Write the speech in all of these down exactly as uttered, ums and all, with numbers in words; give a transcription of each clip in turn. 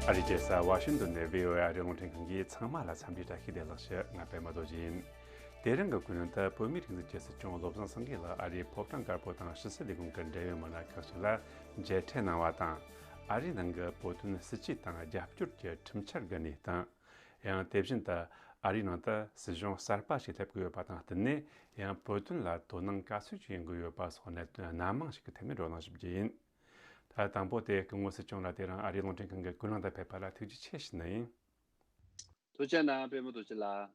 ཨ་རིའི་རྒྱལ་ས་ཝ་ཤིང་ཏོན་ནས་བྷི་ཨོ་ཨེ་ཨ་རིའི་རླུང་འཕྲིན་ཁང་གིས་ཚང་མ་ལ་འཚམས་འདྲི་བཀྲ་ཤིས་བདེ་ལེགས་ཞུ། ང་པད་མ་རྡོ་རྗེ་ཡིན། དེ་རིང་གི་ཀུན་གླེང་དུ་བོད་མིའི་སྒྲིག་འཛུགས་ཀྱི་སྲིད་སྐྱོང་བློ་བཟང་སེང་གེ་ལགས་ཨ་རིའི་ཕོ་བྲང་དཀར་པོ་དང་ཕྱི་སྲིད་ལས་ཁུངས་ཀྱི་འབྲེལ་ཡོད་མི་སྣ་ཁག་ཅིག་ལ་མཇལ་འཕྲད་གནང་བ་དང་། ཨ་རིའི་ནང་གི་བོད་དོན་སྲིད་བྱུས་དང་རྒྱབ་སྐྱོར་གྱི་ཁྲིམས་འཆར་གྱི་གནས་སྟངས། ཡང་དེ་བཞིན་དུ་ཨ་རིའི་ནང་དུ་སྲིད་གཞུང་གསར་པ་ཞིག་སླེབས་ཀྱི་ཡོད་པ་དང་བསྟུན་ནས། ཡང་བོད་དོན་ལ་དོ་སྣང་ག་ཚོད་ཅིག་ཡོང་གི་ཡོད་པ་སོགས་གནད་དོན་སྣ་མང་ཞིག་གི་ཐད་ནས་བགྲོ་གླེང་ཞིག་བགྱིས་ཡིན། ད་དང་པོ་དེ་སྐུ་ངོ་སྲིད་སྐྱོང་ལ་དེ་རིང་ཨ་རིའི་རླུང་འཕྲིན་ཁང་གི་ཀུན་གླེང་དུ་ཕེབས་པ་ལ་ཐུགས་རྗེ་ཆེ་ཞུ་ནི་ཡིན། ཐུགས་རྗེ་གནང་། པད་མ་རྡོ་རྗེ་ལགས།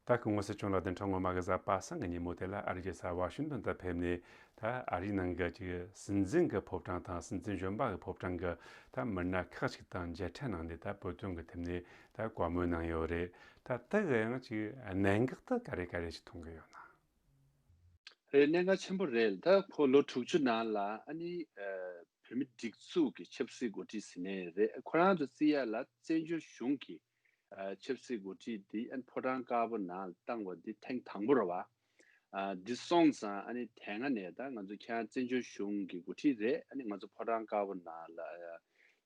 ད་སྐུ་ངོ་སྲིད་སྐྱོང་ལགས་བདུན་ཕྲག་སྔོན་མ་གི་གཟའ་པ་སངས་ཀྱི་ཉིན་མོ་དེ་ལ་ཨ་རིའི་རྒྱལ་ས་ཝ་ཤིང་ཏོན་དུ་ཕེབས་ནས། ད་ཨ་རིའི་ནང་གི་ཅིག་སྲིད་འཛིན་གྱི་ཕོ་བྲང་དང་སྲིད་འཛིན་གཞོན་པ་གི་ཕོ་བྲང་གི་ད་མི་སྣ་ཁག་ཅིག་དང་མཇལ་འཕྲད་གནང་ནས། ད་བོད་དོན་གྱི་ཐད་ནས་ད་བཀའ་མོལ་གནང་ཡོད་རེད། ད་དེ་གི་ཡང་ཅིག་གནད་འགག་ད་ག་རེ་ག་རེ་ཞིག་མཐོང་གི་ཡོད་ན། རེད། གནད་འགག་ཆེན་པོ་རེད། ད་ཁོ་ལོ་དྲུག་ཅུ་ནང་ལ་ཨ་ནི་ཨ་བོད་མི་སྒྲིག་འཛུགས་ཀྱི་ཆབ་སྲིད་འགོ་ཁྲིད་ཟེར་ནའི་རེད། ཁོ་རང་ཚོ་བརྩི་ཡ་ལ་བཙན་བྱོལ་གཞུང་གི་ཨ་ཆབ་སྲིད་འགོ་ཁྲིད་འདི་ཨ་ནི་ཕོ་བྲང་དཀར་པོ་ནང་བཏང་བ་འདི་ཐེངས་དང་པོ་རེད་བ། ཨ་འདི་སོང་ཙང་ཨ་ནི་དེ་སྔ་ནས་ད་ང་ཚོ་ཁྱེད་རང་བཙན་བྱོལ་གཞུང་གི་འགོ་ཁྲིད་རེད། ཨ་ནི་ང་ཚོ་ཕོ་བྲང་དཀར་པོ་ནང་ལ་ཨ་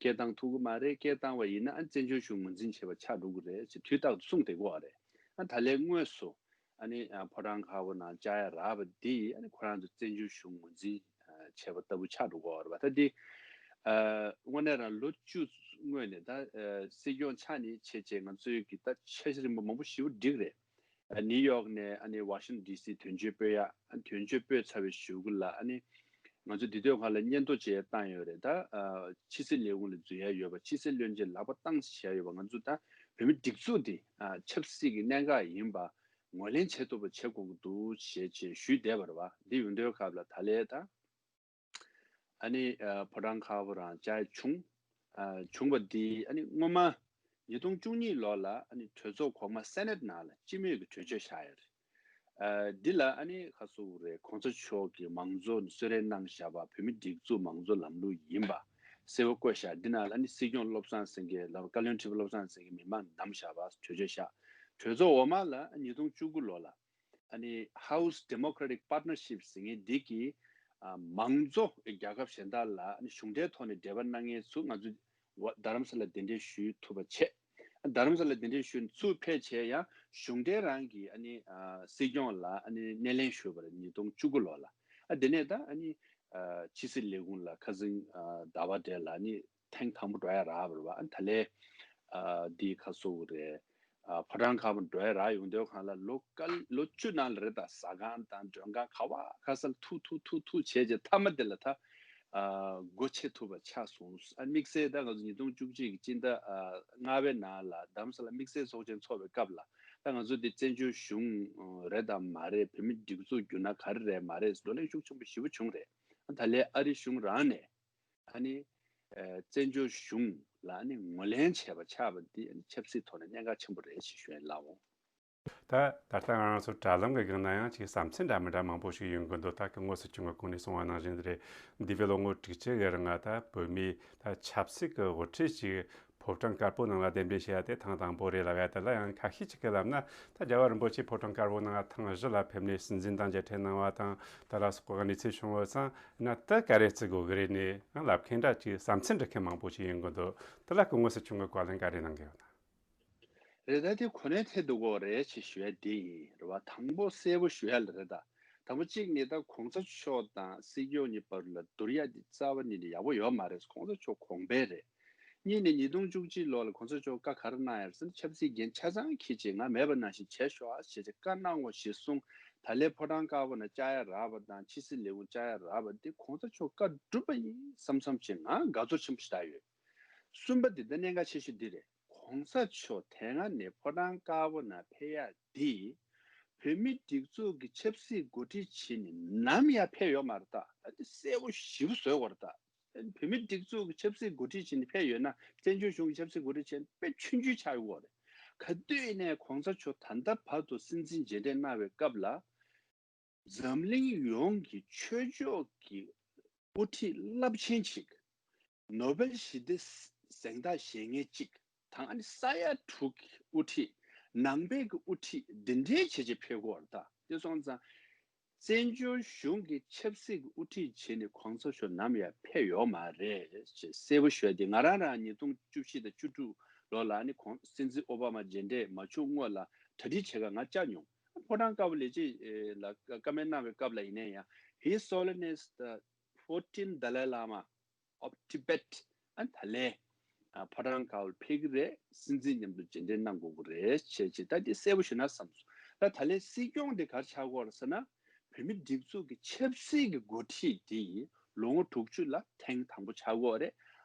སྐད་བཏང་ཐུབ་ཀྱི་མ་རེད། སྐད་བཏང་བ་ཡིན་ན་ཨ་ནི་བཙན་བྱོལ་གཞུང་ངོས་འཛིན་བྱས་པ་ཆགས་འགྲོ་གི་རེད་ཅེས་དུས་རྟག་ཏུ་གསུངས་བསྡད་ཀྱི་ཡོད་རེད། ཨ་ད་ལན་དངོས་སུ་ཨ་ནི་ཨ་ཕོ་བྲང་དཀར་པོ་ནང་བཅར་ཡ་རག་པ་འདི་ཨ་ནི་ཁོ་རང་ཚོ་བཙན་བྱོལ་གཞུང་ངོས་འཛིན་ཨ་བྱས་པ་ལྟ་བུ་ཆགས་འགྲོ་གི་ཡོད་རེད་པ། ད་འདི་ཨ་དངོས་གནས་རང་ལོ་བཅུ་སྔོན་ནས་ད་ཨ་སྲིད་སྐྱོང་ཆགས་ནས་བྱས་བྱས་ང་ཚོའི་གི་ད་འཆར་གཞི་རིམ་པ་མང་པོ་ཞེ་པོ་བསྒྲིགས་རེད། ཨ་ནིའུ་ཡོག་ནས་ཨ་ནི་ཝ་ཤིང་ཊོན་ཌི་སི་དོན་གཅོད་སྤོས་ཡ། ཨ་དོན་གཅོད་སྤོས་ཚར་བའི་གཞུག་གུ་ལ་ཨ་ནི་ང་ཚོ་འདི་དུས་སྒང་ལ་སྙན་ཐོ་ཅིག་བཏང་ཡོད་རེད། ད་ཨ་ཕྱི་སྲིད་ལས་ཁུངས་ལ་འཛུལ་ཡ་ཡོད་པ། ཕྱི་སྲིད་བློན་ཆེན་ལག་པ་བཏང་བྱས་ཡོད་པ། ང་ཚོ་ད་བོད་མི་སྒྲིག་འཛུགས་འདི་ཨ་ཆབ་སྲིད་ཀྱི་གནད་འགག་ཡིན་པ་ངོས་ལེན་བྱེད་ཐུབ་པ་བྱེད་དགོས་ཀྱི་འདུག་ཞེས་ཅིག་ཞུས་བསྡད་པ་རེད་བ། འདི་ཡོང་དུས་སྐབས་ལ་ད་ལས་ད་ཨ་ནི་ཨ་ཕོ་བྲང་དཀར་པོ་རང་བཅར་བྱུང་། ཨ་བྱུང་བ་འདི་ཨ་ནི་སྔོན་མ་ཉིས་སྟོང་བཅུ་གཉིས་ལོ་ལ་ཨ་ནི་གྲོས་ཚོགས་གོང་མ་སེ་ནེ་ཊི་ནང་ལ་སྤྱི་མོས་ཀྱི་གྲོས་ཆོད་བཞག་ཡོད་རེད། ཨ་འདི་ལ་ཨ་ནི་ཁ་སོ་རེད། གོང་ས་མཆོག་གིས་མང་གཙོ་གསོལ་རས་གནང་བཞག་པ། བོད་མི་སྒྲིག་འཛུགས་མང་གཙོ་ལམ་ལུགས་ཡིན་པ་གསལ་པོ་བཀོད་བཞག་འདི་ནང་ལ་ཨ་ནི་སྲིད་སྐྱོང་བློ་བཟང་སེང་གེ་ལ་བཀའ་བློན་ཁྲི་པ་བློ་བཟང་སེང་གེ་མི་མང་བདམས་བཞག་པ་གྲོས་ཆོད་བཞག་གྲོས་ཚོགས་འོག་མ་ལ་ཉིས་སྟོང་བཅུ་དགུ་ལོ་ལ་ཨ་ནི་House Democratic Partnership ཟེར་མཁན་འདི་གིས་ཨ་མང་གཙོ་རྒྱལ་ཁབ་གཞན་དག་ལ་ཨ་ནི་གཞུང་འབྲེལ་ཐོག་ནས་འབྲེལ་བ་གནང་མཁན་ཚོ་ང་ཚོ་ཝ་རྡ་རམ་ས་ལ་གདན་འདྲེན་ཞུ་ཐུབ་པ་བྱས། རྡ་རམ་ས་ལ་གདན་འདྲེན་ཞུ་ཚུར་ཕེབས་བྱས་ཡང་གཞུང་འབྲེལ་རང་གི་ཨ་ནི་ཨ་སྲིད་སྐྱོང་ལ་ཨ་ནི་སྣེ་ལེན་ཞུས་པ་རེད། ཉིས་སྟོང་བཅུ་དགུ་ལོ་ལ། ཨ་དེ་ནས་ད་ཨ་ནི་ཨ་ཕྱི་སྲིད་ལས་ཁུངས་ལ་ཁ་སང་ཨ་ཟླ་བ་དེ་ལ་ཨ་ནི་ཐེངས་དང་པོ་འགྲོ་ཡ་རག་པ་རེད་བ། ཨ་ད་ལས་ཨ་འདི་ཁ་སོ་རེད། ཨ་ཕོ་བྲང་དཀར་པོ་འགྲོ་ཡ་རག་ཡོང་དུས་སྒང་ལ་ལོ་ཀ་ལོ་བཅུ་ནང་ལ་རེད། ད་ཟ་ཁང་དང་མགྲོན་ཁང་ག་བ་ག་ས་ལ་ཐུག་ཐུག་ཐུག་ཐུག་བྱས་རྗེས་མཐའ་མ་དེ་ལ་ད་ཨ་སྒོ་ཕྱེ་ཐུབ་པ་ཆགས་སོང་། ཨ་དམིགས་བསལ་ད་ང་ཚོ་ཉིས་སྟོང་བཅུ་གཅིག་གི་སྤྱི་ཟླ་ཨ་ལྔ་པའི་ནང་ལ་རྡ་རམ་ས་ལ་དམིགས་བསལ་ཚོགས་ཆེན་ཚོགས་པའི་སྐབས་ལ་ད་ང་ཚོ་འདི་བཙན་བྱོལ་གཞུང་རེད་དམ་མ་རེད། བོད་མི་སྒྲིག་འཛུགས་བསྒྱུར་ན་ག་རེ་རེད་མ་རེད་བགྲོ་གླེང་ཤུགས་ཆེན་པོ་ཞེ་པོ་བྱུང་རེད། ཨ་ད་ལས་ཨ་རི་གཞུང་རང་ནས་ཨ་ནི་ཨ་བཙན་བྱོལ་གཞུང་ལ་ཨ་ནི་ངོས་ལེན་བྱས་པ་ཆགས་པ་འདི་ཨ་ནི་ཆབ་སྲིད་ཐོག་ནས་གནད་འགག་ཆེན་པོ་རེད་ཅེས་ཞུ་ཡ་ཡིན་ལགས་འོང་། ད་ད་ལྟ་ང་རང་ཚོ་དྲ་ལམ་གྱི་སྒང་ན་ཡང་ཅིག་བསམ་ཚུལ་འདྲ་མི་འདྲ་མང་པོ་ཞིག་ཡོང་གི་འདུག་ད་སྐུ་ངོ་སྲིད་སྐྱོང་གི་གོང་ནས་གསུངས་པ་ནང་བཞིན་དེ་རེད། འདས་པའི་ལོ་ངོ་དྲུག་ཅུ་གི་རིང་ང་ད་བོད་མིའི་ད་ཆབ་སྲིད་ཀྱི་དབུ་ཁྲིད་ཅིག་ཕོ་བྲང་དཀར་པོ་ནང་ལ་གདན་འདྲེན་བྱས་ཡ་དེ་ཐེངས་དང་པོ་རེད་ལབ་ཡ། དེ་ལ་ཡང་ཁ་ཤས་ཅིག་གིས་ལབ་ན་ད་རྒྱལ་བ་རིན་པོ་ཆེ་ཕོ་བྲང་དཀར་པོ་ནང་ཐེངས་བཞི་ལ་ཕེབས་ནས་སྲིད་འཛིན་དང་མཇལ་འཕྲད་གནང་བ་དང་ད་ལ་སོགས་པ་གནས་ཚུལ་བྱུང་བ་ཙང་ན་ད་ག་རེ་བརྩི་དགོས་ཀྱི་རེད་ནས་ཡང་ལབ་མཁན་འདྲ་ཅིག་བསམ་ཚུལ་འདྲི་མཁན་མང་པོ་ཞིག་ཡོང་གི་འདུག་དེ་ལ་སྐུ་ངོ་སྲིད་སྐྱོང་གི་བཀའ་ལན་ག་རེ་གནང་གི་ཡོད་ན། རེད། ད་དེ་གོ་གནས་ཐད་དུ་གོ་རེད་ཅེས་ཞུ་ཡ་དེ་ཡིན་རེད་བ། དང་པོ་གསལ་པོ་ཞུ་ཡ་ལ་རེད། ད་དང་པོ་གཅིག་ནི་ད་གོང་ས་མཆོག་དང་སྲིད་སྐྱོང་གཉིས་བར་ལ་བསྡུར་ཡ་དེ་རྩ་བ་ཉིད་ནས་ཡག་པོ་ཡོད་མ་རེད། གོང་ས་མཆོག་གོང་འཕེལ་རེད། གཉིས་ནས་ཉིས་སྟོང་བཅུ་གཅིག་ལོ་ལ་གོང་ས་མཆོག་བཀའ་ག་རེ་གནང་ཡ་རེད་ཟེར་ན་ཆབ་སྲིད་འགན་ཆ་ཚང་འཁྱེར་བྱས་ང་མེད་པ་ནང་བཞིན་བྱས་ཤོག་ཨ་ཞེས་བྱས་བཀའ་གནང་བ་གཞིར་བཟུང་ད་ལས་ཕོ་བྲང་དཀར་པོ་ནང་བཅར་ཡ་རག་པ་དང་ཕྱི་སྲིད་ལས་ཁུངས་བཅར་ཡ་རག་པ་འདི་གོང་ས་མཆོག་བཀའ་བསྒྲུབས་པ་ཡིན་བསམ་བསམ་བྱས་ང་དགའ་ཚོར་ཆེན་པོ་ཞིག་བཏང་ཡོད། གསུམ་པ་འདི་ད་གནད་འགག་ཆེ་ཤོས་འདི་རེད། གོང་ས་མཆོག་དེ་སྔ་ནས་ཕོ་བྲང་དཀར་པོ་ནང་ཕེབས་ཡ་འདི་བོད་མི་སྒྲིག་འཛུགས་ཀྱི་ཆབ་སྲིད་འགོ་ཁྲིད་བྱས་ནས་ནམ་ཡང་ཕེབས་ཡོད་མ་རེད། ད་ད་འདི་གསལ་པོ་ཞེ་པོ་བཟོས་ཡོད་རེད། ད་བོད་མི་སྒྲིག་འཛུགས་ཀྱི་ཆབ་སྲིད་འགོ་ཁྲིད་བྱས་ནས་ཕེབས་ཡོད་ན་བཙན་བྱོལ་གཞུང་གི་ཆབ་སྲིད་འགོ་ཁྲིད་བྱས་ན་དཔེ་ཆུང་ཆུང་ཆགས་ཡོད་རེད། ག་དུས་ནས་གོང་ས་མཆོག་ད་ལྟ་བར་དུ་སྲིད་འཛིན་མཇལ་འཕྲད་གནང་བའི་སྐབས་ལ། འཛམ་གླིང་ཡོངས་ཀྱི་ཆོས་ཕྱོགས་ཀྱི་དབུ་ཁྲིད་རླབས་ཆེན་ཅིག་ནོ་བེལ་ཞི་བདེ་གཟེངས་རྟགས་བཞེས་མཁན་ཅིག་དང་ཨ་ནི་ས་ཡ་དྲུག་གི་དབུ་ཁྲིད། ནང་པའི་གི་དབུ་ཁྲིད་འདི་འདྲའི་བྱས་བྱས་ཕེབས་ཀྱི་ཡོད་རེད། ད་དེ་སོང་ཙང་ བཙན་བྱོལ་གཞུང་གི་ཆབ་སྲིད་ཀྱི་དབུ་ཁྲིད་བྱས་ནས་གོང་ས་མཆོག་ནམ་ཡང་ཕེབས་ཡོད་མ་རེད་ཅེས་གསལ་པོ་ཤོད་དེ། ང་རང་རང་ཉིས་སྟོང་བཅུ་བཞི་དང་བཅུ་དྲུག་ལོ་ལ་ནི་གོང་སྲིད་འཛིན་ཨོ་བྷ་མ་མཇལ་འཕྲད་མ་བྱུང་སྔོན་ལ་གྲ་སྒྲིག་བྱེད་ག་ང་བཅར་མྱོང་། ཕོ་བྲང་དཀར་པོ་ལས་བྱེད་ལ་བཀའ་མོལ་གནང་བའི་སྐབས་ལ་ཡིན་ན་ཡང་His Holiness the fourteenth Dalai Lama of Tibet ཨ་ད་ལན་ཨ་ཕོ་བྲང་དཀར་པོར་ཕེབས་ཀྱི་རེད། སྲིད་འཛིན་མཉམ་དུ་མཇལ་འཕྲད་གནང་དགོས་ཀྱི་རེད་ཅེས་ཅེས་ད་འདི་གསལ་པོ་ཞུ་ན་བསམ་སོང་། ད་ད་ལན་སྲིད་སྐྱོང་འདི་ག་རེ་ཆགས་ཀྱི་ཡོད་རེད་ཟེར་ན། བོད་མི་སྒྲིག་འཛུགས་ཀྱི་ཆབ་སྲིད་ཀྱི་འགོ་ཁྲིད་འདི་ལོ་ངོ་དྲུག་ཅུ་ལ་ཐེངས་དང་པོ་ཆགས་ཀྱི་ཡོད་རེད།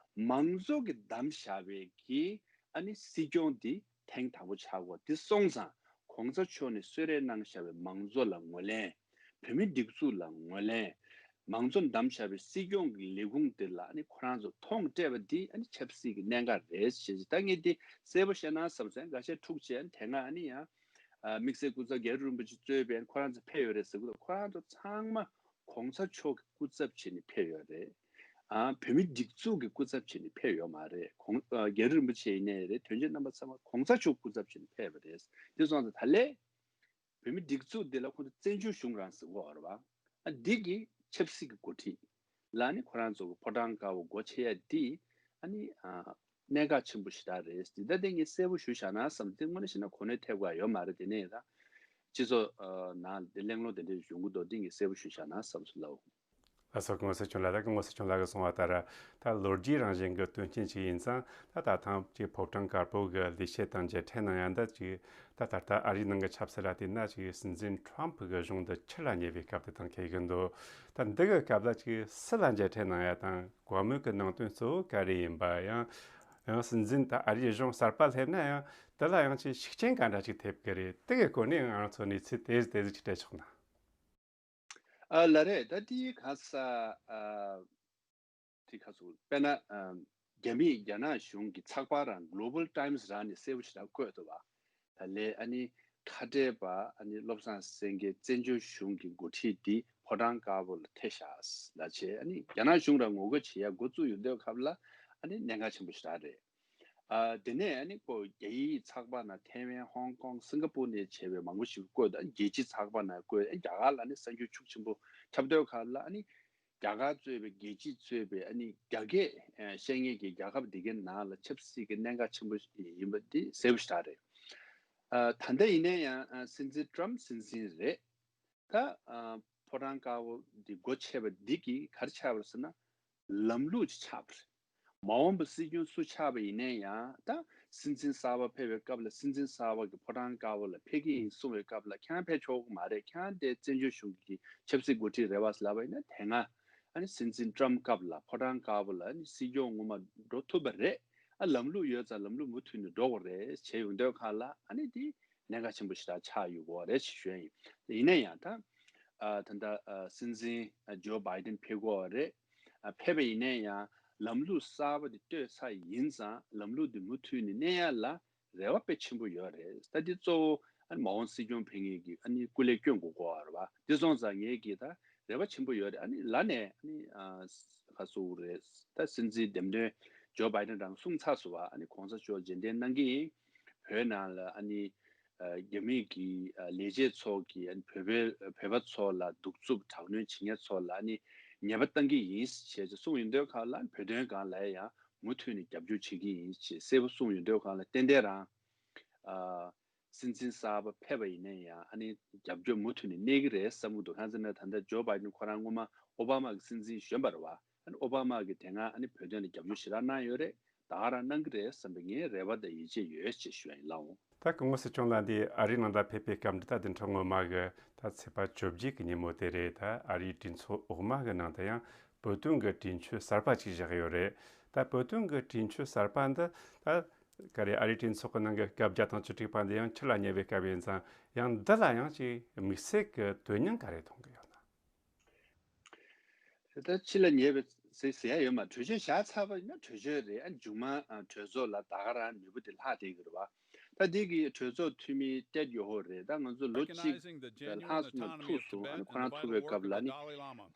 མང་གཙོ་གི་བདམས་བཞག་པའི་གི་ཨ་ནི་སྲིད་སྐྱོང་འདི་ཐེངས་དང་པོ་ཆགས་ཀྱི་ཡོད། འདི་སོང་ཙང་གོང་ས་མཆོག་ནས་གསོལ་རས་གནང་བཞག་པའི་མང་གཙོ་ལ་ངོས་ལེན། བོད་མི་སྒྲིག་འཛུགས་ལ་ངོས་ལེན། མང་གཙོ་བདམས་བཞག་པའི་སྲིད་སྐྱོང་གི་ལས་ཁུངས་དེ་ལ་ཨ་ནི་ཁོ་རང་ཚོ་མཐོང་སྤྲད་པ་འདི་ཨ་ནི་ཆབ་སྲིད་ཀྱི་གནད་འགག་རེད་ཞེས། ད་ངས་འདི་གསལ་པོ་བཤད་ན་བསམ་སོང་། འགའ་ཤས་འཁྲུག་བྱས་ཨ་ནི་དེ་སྔ་ཨ་ནི་ཡང་ཨ་དམིགས་བསལ་སྐུ་ཚབ་རྒྱ་རི་རིན་པོ་ཆེ་གཙོས་པའི་ཁོ་རང་ཚོ་ཕེབས་ཡོད་རེད་ཟེར་གི་འདུག་ཁོ་རང་ཚོ་ཚང་མ་གོང་ས་མཆོག་གི་སྐུ་ཚབ་བྱས་ནས་ཕེབས་ཡོད་རེད། ཨ་བོད་མི་སྒྲིག་འཛུགས་ཀྱི་སྐུ་ཚབ་བྱས་ནས་ཕེབས་ཡོད་མ་རེད། གོང་ཨ་རྒྱ་རི་རིན་པོ་ཆེ་ཡིན་ནའི་རེད། དོན་གཅོད་རྣམ་པ་ཚང་མ་གོང་ས་མཆོག་སྐུ་ཚབ་བྱས་ནས་ཕེབས་པ་རེད། དེ་སོང་ཙང་ད་ལན་བོད་མི་སྒྲིག་འཛུགས་འདི་ལ་ཁོང་ཚོ་བཙན་བྱོལ་གཞུང་རང་ཟེར་གྱི་ཡོད་རེད་བ། ཨ་འདི་གི་ཆབ་སྲིད་ཀྱི་འགོ་ཁྲིད་ལ་ནི་ཁོ་རང་ཚོ་གི་ཕོ་བྲང་དཀར་པོ་སྒོ་ཕྱེ་ཡ་འདི་ཨ་ནི་ཨ་གནད་འགག་ཆེན་པོ་ཞེ་དྲག་རེད། འདི་ད་ལྟ་ངས་གསལ་པོ་ཞུ་བཞག་ན་བསམ། དེ་དངོས་གནས་བཤད་ན་གོ་གནས་ཐེབས་ཀྱི་ཡོད་མ་རེད། དེ་ནས་ད་སྤྱི་ཚོགས་ཨ་ནང་དེ་གླེང་སློང་དེ་འདྲ་ཡོང་གི་འདུག་དེ་ངས་གསལ་པོ་ཞུ་བཞག་ན་བསམ་སོང་ལགས། ལགས་སོ། སྐུ་ངོ་སྲིད་སྐྱོང་ལགས། ད་སྐུ་ངོ་སྲིད་སྐྱོང་ལགས་ཀྱིས་གསུངས་པ་ལྟར། ད་ལོ་རྒྱུས་རང་བཞིན་གྱི་དོན་རྐྱེན་ཅིག་ཡིན་ཙང་། ད་ད་ཐེངས་ཀྱི་ཕོ་བྲང་དཀར་པོ་གི་ལས་བྱེད་དང་མཇལ་འཕྲད་གནང་ཡ་འདི་ཅིག་ད་ད་ལྟ་ཨ་རིའི་ནང་གི་ཆབ་སྲིད་ལ་བལྟས་ན་ཅིག་སྲིད་འཛིན་ཊྲམ་ཕི་གི་གཞུང་འདི་ཕྱིར་ལ་ཉེ་བའི་སྐབས་དེ་དང་འཁེལ་གྱི་འདུག་ད་འདི་གི་སྐབས་ལ་ཅིག་སུ་ལ་མཇལ་འཕྲད་གནང་ཡ་དང་བཀའ་མོལ་གྱི་ནང་དོན་གཙོ་བོ་ག་རེ་ཡིན་པ། ཡང་ཡང་སྲིད་འཛིན་ད་ཨ་རིའི་གཞུང་གསར་པ་སླེབས་ན་ཡང་དེ་ལ་ཡང་ཅིག་ཤུགས་རྐྱེན་ག་འདྲ་ཅིག་ཐེབས་ཀྱི་རེད། དེ་གི་སྐོར་ནས་ང་རང་ཚོ་གནས་ཚུལ་ཏོག་ཙམ་ཏོག་ཙམ་ཅིག་སྤྲད་ཆོག་ན། ཨ་ལགས་རེད། ད་དེའི་ཁ་ས་ཨ་དེ་ཁ་སུ་དཔེར་ན་ཨ་རྒྱ་མིས་རྒྱ་ནག་གཞུང་གི་ཚགས་པར་རང་Global Times རང་ནས་གསལ་པོ་ཞེ་དྲག་བཀོད་འདུག་བ། ད་ལན་ཨ་ནི་ཁ་བྲལ་པ་ཨ་ནི་བློ་བཟང་སེང་གེ་བཙན་བྱོལ་གཞུང་གི་འགོ་ཁྲིད་འདི་ཕོ་བྲང་དཀར་པོ་ལ་ཐེ་ཤག་ལ་བྱས། ཨ་ནི་རྒྱ་ནག་གཞུང་རང་ངོ་རྒོལ་བྱེད་ཡ་འགོ་བཙུགས་ཡོང་དུས་སྐབས་ལ་ཨ་ནི་གནད་འགག་ཆེན་པོ་ཞེ་དྲག་རེད། ཨ་དེ་ནས་ཨ་ནི་ཁོ་རྒྱ་ཡིག་ཚགས་པར་ནང་ཐེ་ཝན་ཧོང་ཀོང་སིང་ག་པུར་ནས་བྱས་པའི་མང་པོ་ཞིག་བཀོད་འདུག་རྒྱལ་སྤྱིའི་ཚགས་པར་ནང་བཀོད། རྒྱ་གར་ལ་ནི་གསར་འགྱུར་ཤུགས་ཆེན་པོ་ཁྱབ་སྡོད་ཁག་ལ་ཨ་ནི་རྒྱ་གར་གཙོས་པའི་རྒྱལ་སྤྱིས་གཙོས་པའི་ཨ་ནི་རྒྱ་སྐད་བཤད་མཁན་གྱི་རྒྱལ་ཁབ་འདི་གའི་ནང་ལ་ཆབ་སྲིད་ཀྱི་གནད་འགག་ཆེན་པོ་ཡིན་པ་འདི་གསལ་པོ་ཞེ་དྲག་རེད། ཨ་ད་ལྟ་ཡིན་ན་ཡང་ཨ་སྲིད་འཛིན་ཊྲམ་སྲིད་འཛིན་རེད། ད་ཨ་ཕོ་བྲང་དཀར་པོ་འདི་སྒོ་ཕྱེ་བ་འདི་གིས་ག་རེ་ཆགས་པ་རེད་ཟེར་ན། ལམ་ལུགས་ཅིག་ཆགས་པ་རེད། མ་འོངས་པ་སྲིད་སྐྱོང་སུ་ཆགས་པ་ཡིན་ན་ཡང་ད་སྲིད་འཛིན་གསར་པ་ཕེབས་པའི་སྐབས་ལ་སྲིད་འཛིན་གསར་པ་གིས་ཕོ་བྲང་དཀར་པོ་ལ་ཕེབས་ཀྱི་ཡིན་གསུངས་པའི་སྐབས་ལ་ཁྱེད་རང་ཕེབས་ཆོག་གི་མ་རེད། ཁྱེད་རང་དེ་བཙན་བྱོལ་གཞུང་གི་ཆབ་སྲིད་འགོ་ཁྲིད་རེད་བ་ལབ་པ་ཡིན་ན། དེ་སྔ་ཨ་ནི་སྲིད་འཛིན་ཊྲམ་སྐབས་ལ་ཕོ་བྲང་དཀར་པོ་ལ་ཨ་ནི་སྲིད་སྐྱོང་ངོ་མ་འགྲོ་ཐུབ་པ་རེད། ཨ་ལམ་ལུགས་ཡོད་ཙང་ལམ་ལུགས་མུ་མཐུད་ནས་འགྲོ་དགོས་རེད་བྱས་ཡོང་དུས་སྒང་ལ་ཨ་ནི་དེ་གནད་འགག་ཆེན་པོ་ཞེ་དྲག་ཆགས་ཡོད་དགོས་རེད་ཞེས་ཞུ་ཡ་ཡིན། ཡིན་ན་ཡང་ད་ཨ་ད་ལྟ་ཨ་སྲིད་འཛིན་ཨ་ཇོ་བྷའི་ཌེན་ཕེབས་དགོས་རེད། ཨ་ཕེབས་པ་ཡིན་ན་ཡང་ལམ་ལུགས་གསར་པ་དེ་གཏོད་ཚར་ཡིན་ཙང་ལམ་ལུགས་དེ་མུ་མཐུད་ནས་གནས་ཡ་ལ་རེ་བ་དཔེ་ཆེན་པོ་ཡོད་རེད། ད་འདི་གཙོ་བོ་ཨ་ནི་མ་འོངས་སྲིད་སྐྱོང་ཕེབས་མཁན་གྱི་ཨ་ནི་སྐུ་ལས་སྐྱོན་དགོས་དགོས་པ་རེད་བ། དེ་སོང་ཙང་ངས་ཀྱིས་ད་རེ་བ་ཆེན་པོ་ཡོད་རེད། ཨ་ནི་ལར་ནས་ཨ་ནི་ཨ་ག་སུ་རེད། ད་སྲིད་འཛིན་འདེམས་ཐོན་ཇོ་བྷའི་ཌེན་རང་གསུངས་ཚར་སོང་བ། ཨ་ནི་གོང་ས་མཆོག་རྗེས་དྲན་གནང་གི་ཡིན། བོད་ནང་ལ་ཨ་ནི་ཨ་རྒྱ་མི་གི་ཨ་ལས་བྱེད་ཚོ་གིས་ཨ་ནི་བོད་པའི་བོད་པ་ཚོ་ལ་གདུག་རྩུབ་དྲག་གནོན་བྱེད་མཁན་ཚོ་ལ་ཨ་ནི་ཉེས་པ་བཏང་གི་ཡིན་ཞེས་གསུངས་ཡོང་དུས་སྒང་ལ། བོད་དོན་སྒང་ལ་ཡང་མུ་མཐུད་ནས་རྒྱབ་སྐྱོར་བྱེད་ཀྱི་ཡིན་ཞེས་གསལ་པོ་གསུངས་ཡོང་དུས་སྒང་ལ། ཏན་ཏན་རང་ཨ་སྲིད་འཛིན་གསར་པ་ཕེབས་པ་ཡིན་ན་ཡང་ཨ་ནི་རྒྱབ་སྐྱོར་མུ་མཐུད་ནས་གནས་ཀྱི་རེད་བསམ་གྱི་འདུག་གང་ཟེར་ན་ད་ལྟ་ཇོ་བྷའི་ཌེན་ཁོ་རང་སྔོན་མ་ཨོ་བྷ་མ་གི་སྲིད་འཛིན་གཞོན་པ་རེད་བ། ཨ་ནི་ཨོ་བྷ་མ་གིས་དེ་སྔ་ཨ་ནི་བོད་དོན་ལ་རྒྱབ་སྐྱོར་ཞེ་དྲག་གནང་ཡོད་རེད། ད་ག་རང་གནང་གི་རེད་བསམ་པའི་ངའི་རེ་བ་དང་ཡིད་ཆེས་ཡོད་ཅེས་ཞུ་ཡ་ཡིན་ལགས། ད་སྐུ་ངོ་སྲིད་སྐྱོང་ལགས་འདི་ཨ་རིའི་ནང་ལ་ཕེབས་པའི་སྐབས་འདི་ད་བདུན་ཕྲག་སྔོན་མ་གི་ད་ཚེས་པ་བཅོ་བརྒྱད་ཀྱི་ཉིན་མོ་དེ་རེད། ད་ཨ་རིའི་གྲོས་ཚོགས་འོག་མ་གི་ནང་དུ་ཡང་བོད་དོན་གྱི་གྲོས་ཆོད་གསར་པ་ཅིག་བཞག་ཡོད་རེད། ད་བོད་དོན་གྱི་གྲོས་ཆོད་གསར་པ་འདི་ད་ག་རེ་ཨ་རིའི་གྲོས་ཚོགས་ཀྱི་ནང་གི་སྐབས་བརྒྱ་དང་བཅུ་དྲུག་པ་འདི་ཡང་ཕྱིར་ལ་ཉེ་བའི་སྐབས་ཡིན་ཙང་། ཡང་འདི་ལ་ཡང་ཅིག་དམིགས་བསལ་གྱི་དོན་སྙིང་ག་རེ་མཐོང་གི་ཡོད་ན། དེ་ལྟར་ཕྱིར་ལ་ཉེ་བའི་ཟེར་ཟེར་ཡ་ཡོད་མ། གྲོས་ཆོད་བཞག་ཚར་བ་ཡིན་ན་གྲོས་ཆོད་རེད། ཨ་མཇུག་མ་ཨ་གྲོས་ཚོགས་ལ་ད་ག་རང་ནུས་པ་དེ་ལྷག་བསྡད་ཀྱི་རེད་བ། ད་འདི་གི་གྲོས་ཚོགས་འཐུས་མི་ཏེད་ཡོ་ཧོ་རེད། ད་ང་ཚོ་ལོ་གཅིག་ལྷག་སོང་ན་ཐུག་སོང་། ཨ་ནི་ཁོ་རང་ཐུག་པའི་སྐབས་ལ་ནི་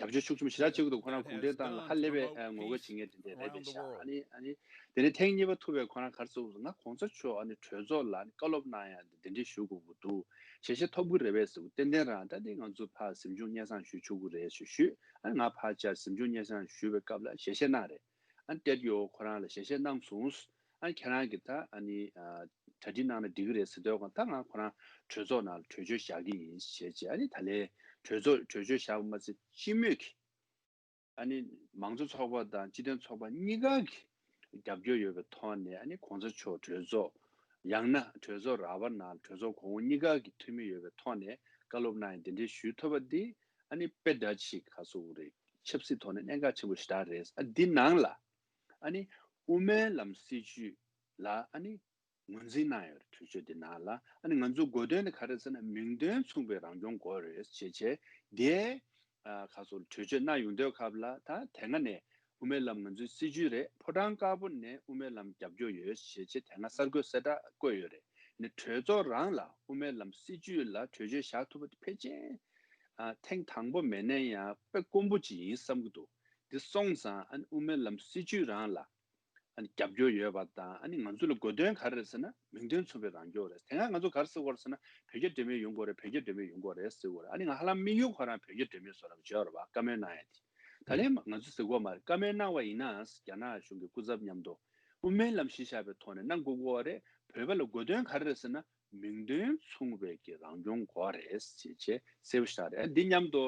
རྒྱབ་སྐྱོར་ཤུགས་ཆེན་པོ་ཞེ་དྲག་བྱེད་ཀྱི་འདུག་ཁོ་རང་གུང་ཁྲན་ཏང་ལ་ཧ་ལས་པའི་ངོ་རྒོལ་བྱེད་མཁན་དེ་འདྲ་རེད་པས་ཤག་ཨ་ནི་ཨ་ནི་དེ་ནས་ཐེངས་གཉིས་པ་ཐུག་པའི་ཁོ་རང་ག་རེ་ཟེར་གྱི་འདུག་ང་གོང་ས་མཆོག་ཨ་ནི་གྲོས་ཚོགས་ལ་ནི་བཀའ་སློབ་གནང་ཡ་འདི་འདྲ་ཞུ་དགོས་ཀྱི་འདུག་ཞལ་བཞེས་ཐོབ་ཀྱི་རེད་པས་ཟེར། ཏན་ཏན་རང་ད་འདི་ང་ཚོ་ཕར་གཟིམ་ཆུང་སྙན་སེང་ཞུ་ཆོག་གི་རེད་ཞུ་ཞུས། ཨ་ནི་ང་ཕར་བཅར་གཟིམ་ཆུང་སྙན་སེང་ཞུས་པའི་སྐབས་ལ་ཞལ་བཞེས་གནང་རེད། ཨ་ནི་ཏེད་ཡོ་ཁོ་རང་ལ་ཞལ་བཞེས་གནང་སོང་། ཨ་ནི་ཁྱེད་རང་གིས་ད་ཨ་ནི་ཨ་གྲ་སྒྲིག་གནང་ན་འགྲིག་གི་རེད་ཟེར་དུས་ད་ང་ཁོ་རང་གྲོས་ཚོགས་ནང་ལ་གྲོས་ཆོད་བཞག་གི་ཡིན་ཞེས་བྱས། ཨ་ནི་ད་ལན་གྲོས་ཚོགས་གྲོས་ཆོད་བཞག་པ་མ་ཟད་སྤྱི་མོས་ཀྱིས་ཨ་ནི་མང་གཙོ་ཚོགས་པ་དང་སྤྱི་མཐུན་ཚོགས་པ་གཉིས་ཀ་གི་རྒྱབ་སྐྱོར་ཡོད་པའི་ཐོག་ནས། ཨ་ནི་གོང་ས་མཆོག་གྲོས་ཚོགས་ཡང་ན་གྲོས་ཚོགས་ར་བ་ནང་གྲོས་ཚོགས་གོང་འོག་གཉིས་ཀ་གི་འཐུས་མི་ཡོད་པའི་ཐོག་ནས་བཀའ་སློབ་གནང་ཡ་འདི་འདྲའི་ཞུས་ཐུབ་པ་འདི་ཨ་ནི་དཔེ་འདྲ་ཅིག་ག་ཟེར་དགོས་རེད། ཆབ་སྲིད་ཐོག་ནས་གནད་འགག་ཆེན་པོ་ཞེ་དྲག་རེད། ཨ་འདི་ནང་ལ་ཨ་ནི་དབུ་མའི་ལམ་སྲིད་བྱུས་ལ་ཨ་ནི་ངོས་འཛིན་གནང་ཡོད་རེད། གྲོས་ཆོད་འདི་ནང་ལ་ཨ་ནི་ང་ཚོ་དགོས་དོན་ནི་ག་རེ་ཟེར་ན་མིང་དོན་མཚུངས་པའི་རང་སྐྱོང་དགོས་རེད་ཅེས་བྱས་དེ་ཨ་ག་ཟེར་གྲོས་ཆོད་གནང་ཡོང་དུས་སྐབས་ལ་ད་དེ་སྔ་ནས་དབུ་མའི་ལམ་ང་ཚོའི་སྲིད་བྱུས་རེད། ཕོ་བྲང་དཀར་པོ་ནས་དབུ་མའི་ལམ་རྒྱབ་སྐྱོར་ཡོད་ཅེས་བྱས་དེ་སྔ་གསར་འགོད་གསལ་བསྒྲགས་བཀོད་ཡོད་རེད། ནི་གྲོས་ཚོགས་རང་ལ་དབུ་མའི་ལམ་སྲིད་བྱུས་ལ་གྲོས་ཆོད་བཞག་ཐུབ་པ་དེ་ཕལ་ཆེར་ཨ་ཐེངས་དང་པོ་མིན་ན་ཡང་དཔེ་དཀོན་པོ་ཅིག་ཡིན་བསམ་གྱི་འདུག་འདི་སོང་ཙང་ཨ་ནི་དབུ་མའི་ལམ་སྲིད་བྱུས་རང་ལ་ཨ་ནི་རྒྱབ་སྐྱོར་ཡོད་པ་དང་། ཨ་ནི་ང་ཚོ་ལ་དགོས་དོན་ག་རེ་རེད་ཟེར་ན་མིང་དོན་མཚུངས་པའི་རང་སྐྱོང་རེད། དེ་སྔ་ང་ཚོ་ག་རེ་ཟེར་གྱི་ཡོད་རེད་ཟེར་ན་བོད་རྒྱ་འབྲེལ་མོལ་ཡོང་དགོས་རེད། བོད་རྒྱ་འབྲེལ་མོལ་ཡོང་དགོས་རེད་ཟེར་གྱི་ཡོད་རེད། ཨ་ནི་ང་ཧ་ལམ་དམིགས་ཡུལ་ཁོ་རང་བོད་རྒྱ་འབྲེལ་མོལ་བཟོ་འདྲ་བྱས་ཡོད་རེད་པ། བཀའ་མོལ་གནང་ཡ་དེ་ད་ལན་ང་ཚོ་ཟེར་གྱི་ཡོད་མ་རེད། བཀའ་མོལ་གནང་བ་ཡིན་ན་རྒྱ་ནག་གཞུང་གི་སྐུ་ཚབ་མཉམ་དུ་དབུ་མའི་ལམ་གཞི་བཞག་པའི་ཐོག་ནས་གནང་དགོས་ཀྱི་ཡོད་རེད། བོད་པ་ལ་དགོས་དོན་ག་རེ་རེད་ཟེར་ན་མིང་དོན་མཚུངས་པའི་གི་རང་སྐྱོང་དགོས་རེད་ཅེས་བྱས་གསལ་པོ་ཞིག་རེད། འདི་མཉམ་དུ་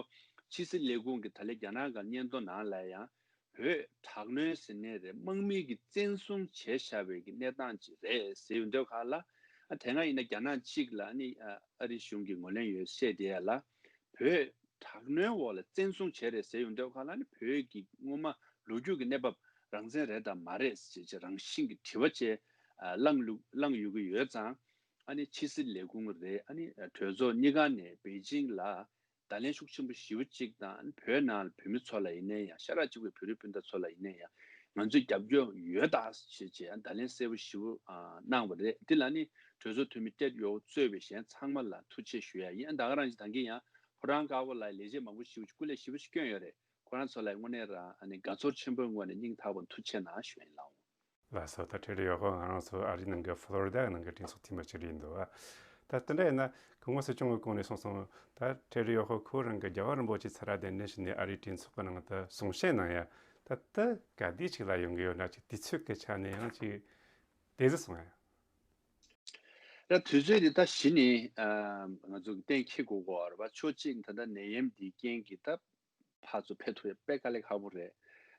ཕྱི་སྲིད་ལས་ཁུངས་ཀྱི་ད་ལན་རྒྱ་ནག་གི་སྙན་ཐོ་ནང་ལ་ཡང་བོད་དྲག་གནོན་ཟེར་ནའི་རེད། དམག་མི་གིས་བཙན་བཟུང་བྱས་བཞག་པའི་གི་གནས་སྟངས་ཅིག་རེད་ཟེར་ཡོང་དུས་སྒང་ལ། ཨ་དེ་སྔ་ཡིན་ན་རྒྱ་ནག་གཅིག་ལ་ནི་ཨ་ཨ་རི་གཞུང་གིས་ངོས་ལེན་ཡོད་བཤད་བསྡད་ཡ་ལ་བོད་དྲག་གནོན་འོག་ལ་བཙན་བཟུང་བྱས་རེད་ཟེར་ཡོང་དུས་སྒང་ལ་ནི་བོད་ཀྱི་སྔོན་མ་ལོ་རྒྱུས་ཀྱི་གནས་བབ་རང་བཙན་རེད་དམ་མ་རེད་ཅེས་བྱས་རང་བཞིན་གྱི་དྲི་བ་བཅས་ཨ་བསླངས་ལུགས་བསླངས་ཡོང་གི་ཡོད་ཙང་། ཨ་ནི་ཕྱི་སྲིད་ལས་ཁུངས་རེད། ཨ་ནི་གྲོས་ཚོགས་གཉིས་ཀ་ནས་པེ་ཅིང་ལ་བརྡ་ལན་ཤུགས་ཆེན་པོ་ཞེ་པོ་གཅིག་དང་། ཨ་ནི་བོད་ནང་ལ་བོད་མི་ཚོ་ལ་ཡིན་ན་ཡང་། ཤ་ཁྲག་གཅིག་པའི་བོད་རིགས་སྤུན་ཟླ་ཚོ་ལ་ཡིན་ན་ཡང་། ང་ཚོས་རྒྱབ་སྐྱོར་ཡོད་ད་ཞེས་བྱས་བརྡ་ལན་གསལ་པོ་ཞེ་པོ་ཨ་གནང་བ་རེད། འདི་ལ་ནི་གྲོས་ཚོགས་འཐུས་མི་ཏེད་ཡོ་གཙོས་པའི་གཞན་ཚང་མ་ལ་ཐུགས་རྗེ་ཆེ་ཞུ་ཡ་ཡིན། ཨ་ད་ག་རང་ཅིག་ད་གིན་ཡང་ཕོ་བྲང་དཀར་པོ་ལ་ལས་བྱེད་མང་པོ་ཞེ་པོ་ཅིག་སྐུ་ལས་ཞེ་པོ་ཅིག་བསྐྱོན་ཡོད་རེད། ཁོ་རང་ཚོ་ལ་དངོས་གནས་རང་ཨ་ནི་དགའ་ཚོར་ཆེན་པོའི་ངོས་ནས་སྙིང་ཐག་པ་ཐུགས་རྗེ་ཆེ་གནང་ཞུ་ཡ་ཡིན་ལགས། ལགས་སོ། ད་ཏེད་ཡོ་ཧོ་ང་རང་ཚོ་ཨ་རིའི་ནང་གི་ཕློ་རི་ཌ་ནང་གི་གྲོས་ཚོགས་འཐུས་མི་ཅིག་རེད་འདུག་ཨ་ད་དེ་འདྲ་ཡིན་ན་སྐུ་ངོ་སྲིད་སྐྱོང་གི་གོང་ནས་གསུངས་སོང་། ད་ཏེད་ཡོ་ཧོ་ཁོ་རང་གི་རྒྱལ་བ་རིན་པོ་ཆེ་ཚུར་གདན་འདྲེན་ཞུས་ནས་ཨ་རིའི་གྲོས་ཚོགས་ཀྱི་ནང་དུ་གསུང་བཤད་གནང་ཡ། ད་ལྟ་ག་དུས་ཅིག་ལ་ཡོང་གི་ཡོད་ན་ཅིག་དུས་ཚོད་ཀྱི་ཆ་ནས་ཡང་ཅིག་དེ་ཟིག་སོང་ཡ། ད་དུས་ཚོད་འདི་ད་གཞི་ནས་ཨ་ང་ཚོ་གི་གཏན་འཁེལ་དགོས་ཀྱི་ཡོད་རེད་པ། ཕྱོགས་གཅིག་ད་ལྟ་ནད་ཡམས་འདིའི་རྐྱེན་གྱིས་ད་ཕར་ཚུར་ཕེབས་ཐུབ་ཡ་དཔེ་དཀའ་ལས་ཁག་པོ་རེད།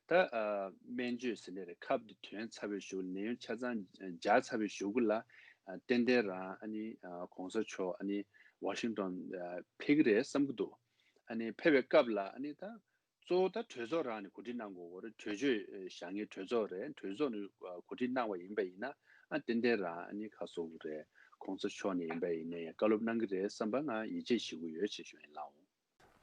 ད་ཨ་སྨན་བཅོས་ཟེར་ནའི་རེད། ཁབ་འདི་ཐོན་ཚར་བའི་གཞུག་ལ། ནད་ཡམས་ཆ་ཚང་འཇགས་ཚར་བའི་གཞུག་གུ་ལ་ཨ་ཏན་ཏན་རང་ཨ་ནི་ཨ་གོང་ས་མཆོག་ཨ་ནི་ཝ་ཤིང་ཏོན་ཨ་ཕེབས་ཀྱི་རེད་བསམ་གྱི་འདུག་ཨ་ནི་ཕེབས་པའི་སྐབས་ལ་ཨ་ནི་ད་གཙོ་བོ་ད་གྲོས་ཚོགས་རང་ནས་གོ་སྒྲིག་གནང་དགོས་ཀྱི་རེད། གྲོས་ཆོད་བཞག་མཁན་གྲོས་ཚོགས་རེད། གྲོས་ཚོགས་ནས་གོ་སྒྲིག་གནང་བ་ཡིན་པ་ཡིན་ན་ཨ་ཏན་ཏན་རང་ཨ་ནི་ག་ཟེར་དགོས་རེད། གོང་ས་མཆོག་ནས་ཡིན་པ་ཡིན་ན་ཡང་བཀའ་སློབ་གནང་གི་རེད་བསམ་པ་ང་ཡིད་ཆེས་ཞུ་གི་ཡོད་ཅེས་ཞུ་ཡིན་ལགས།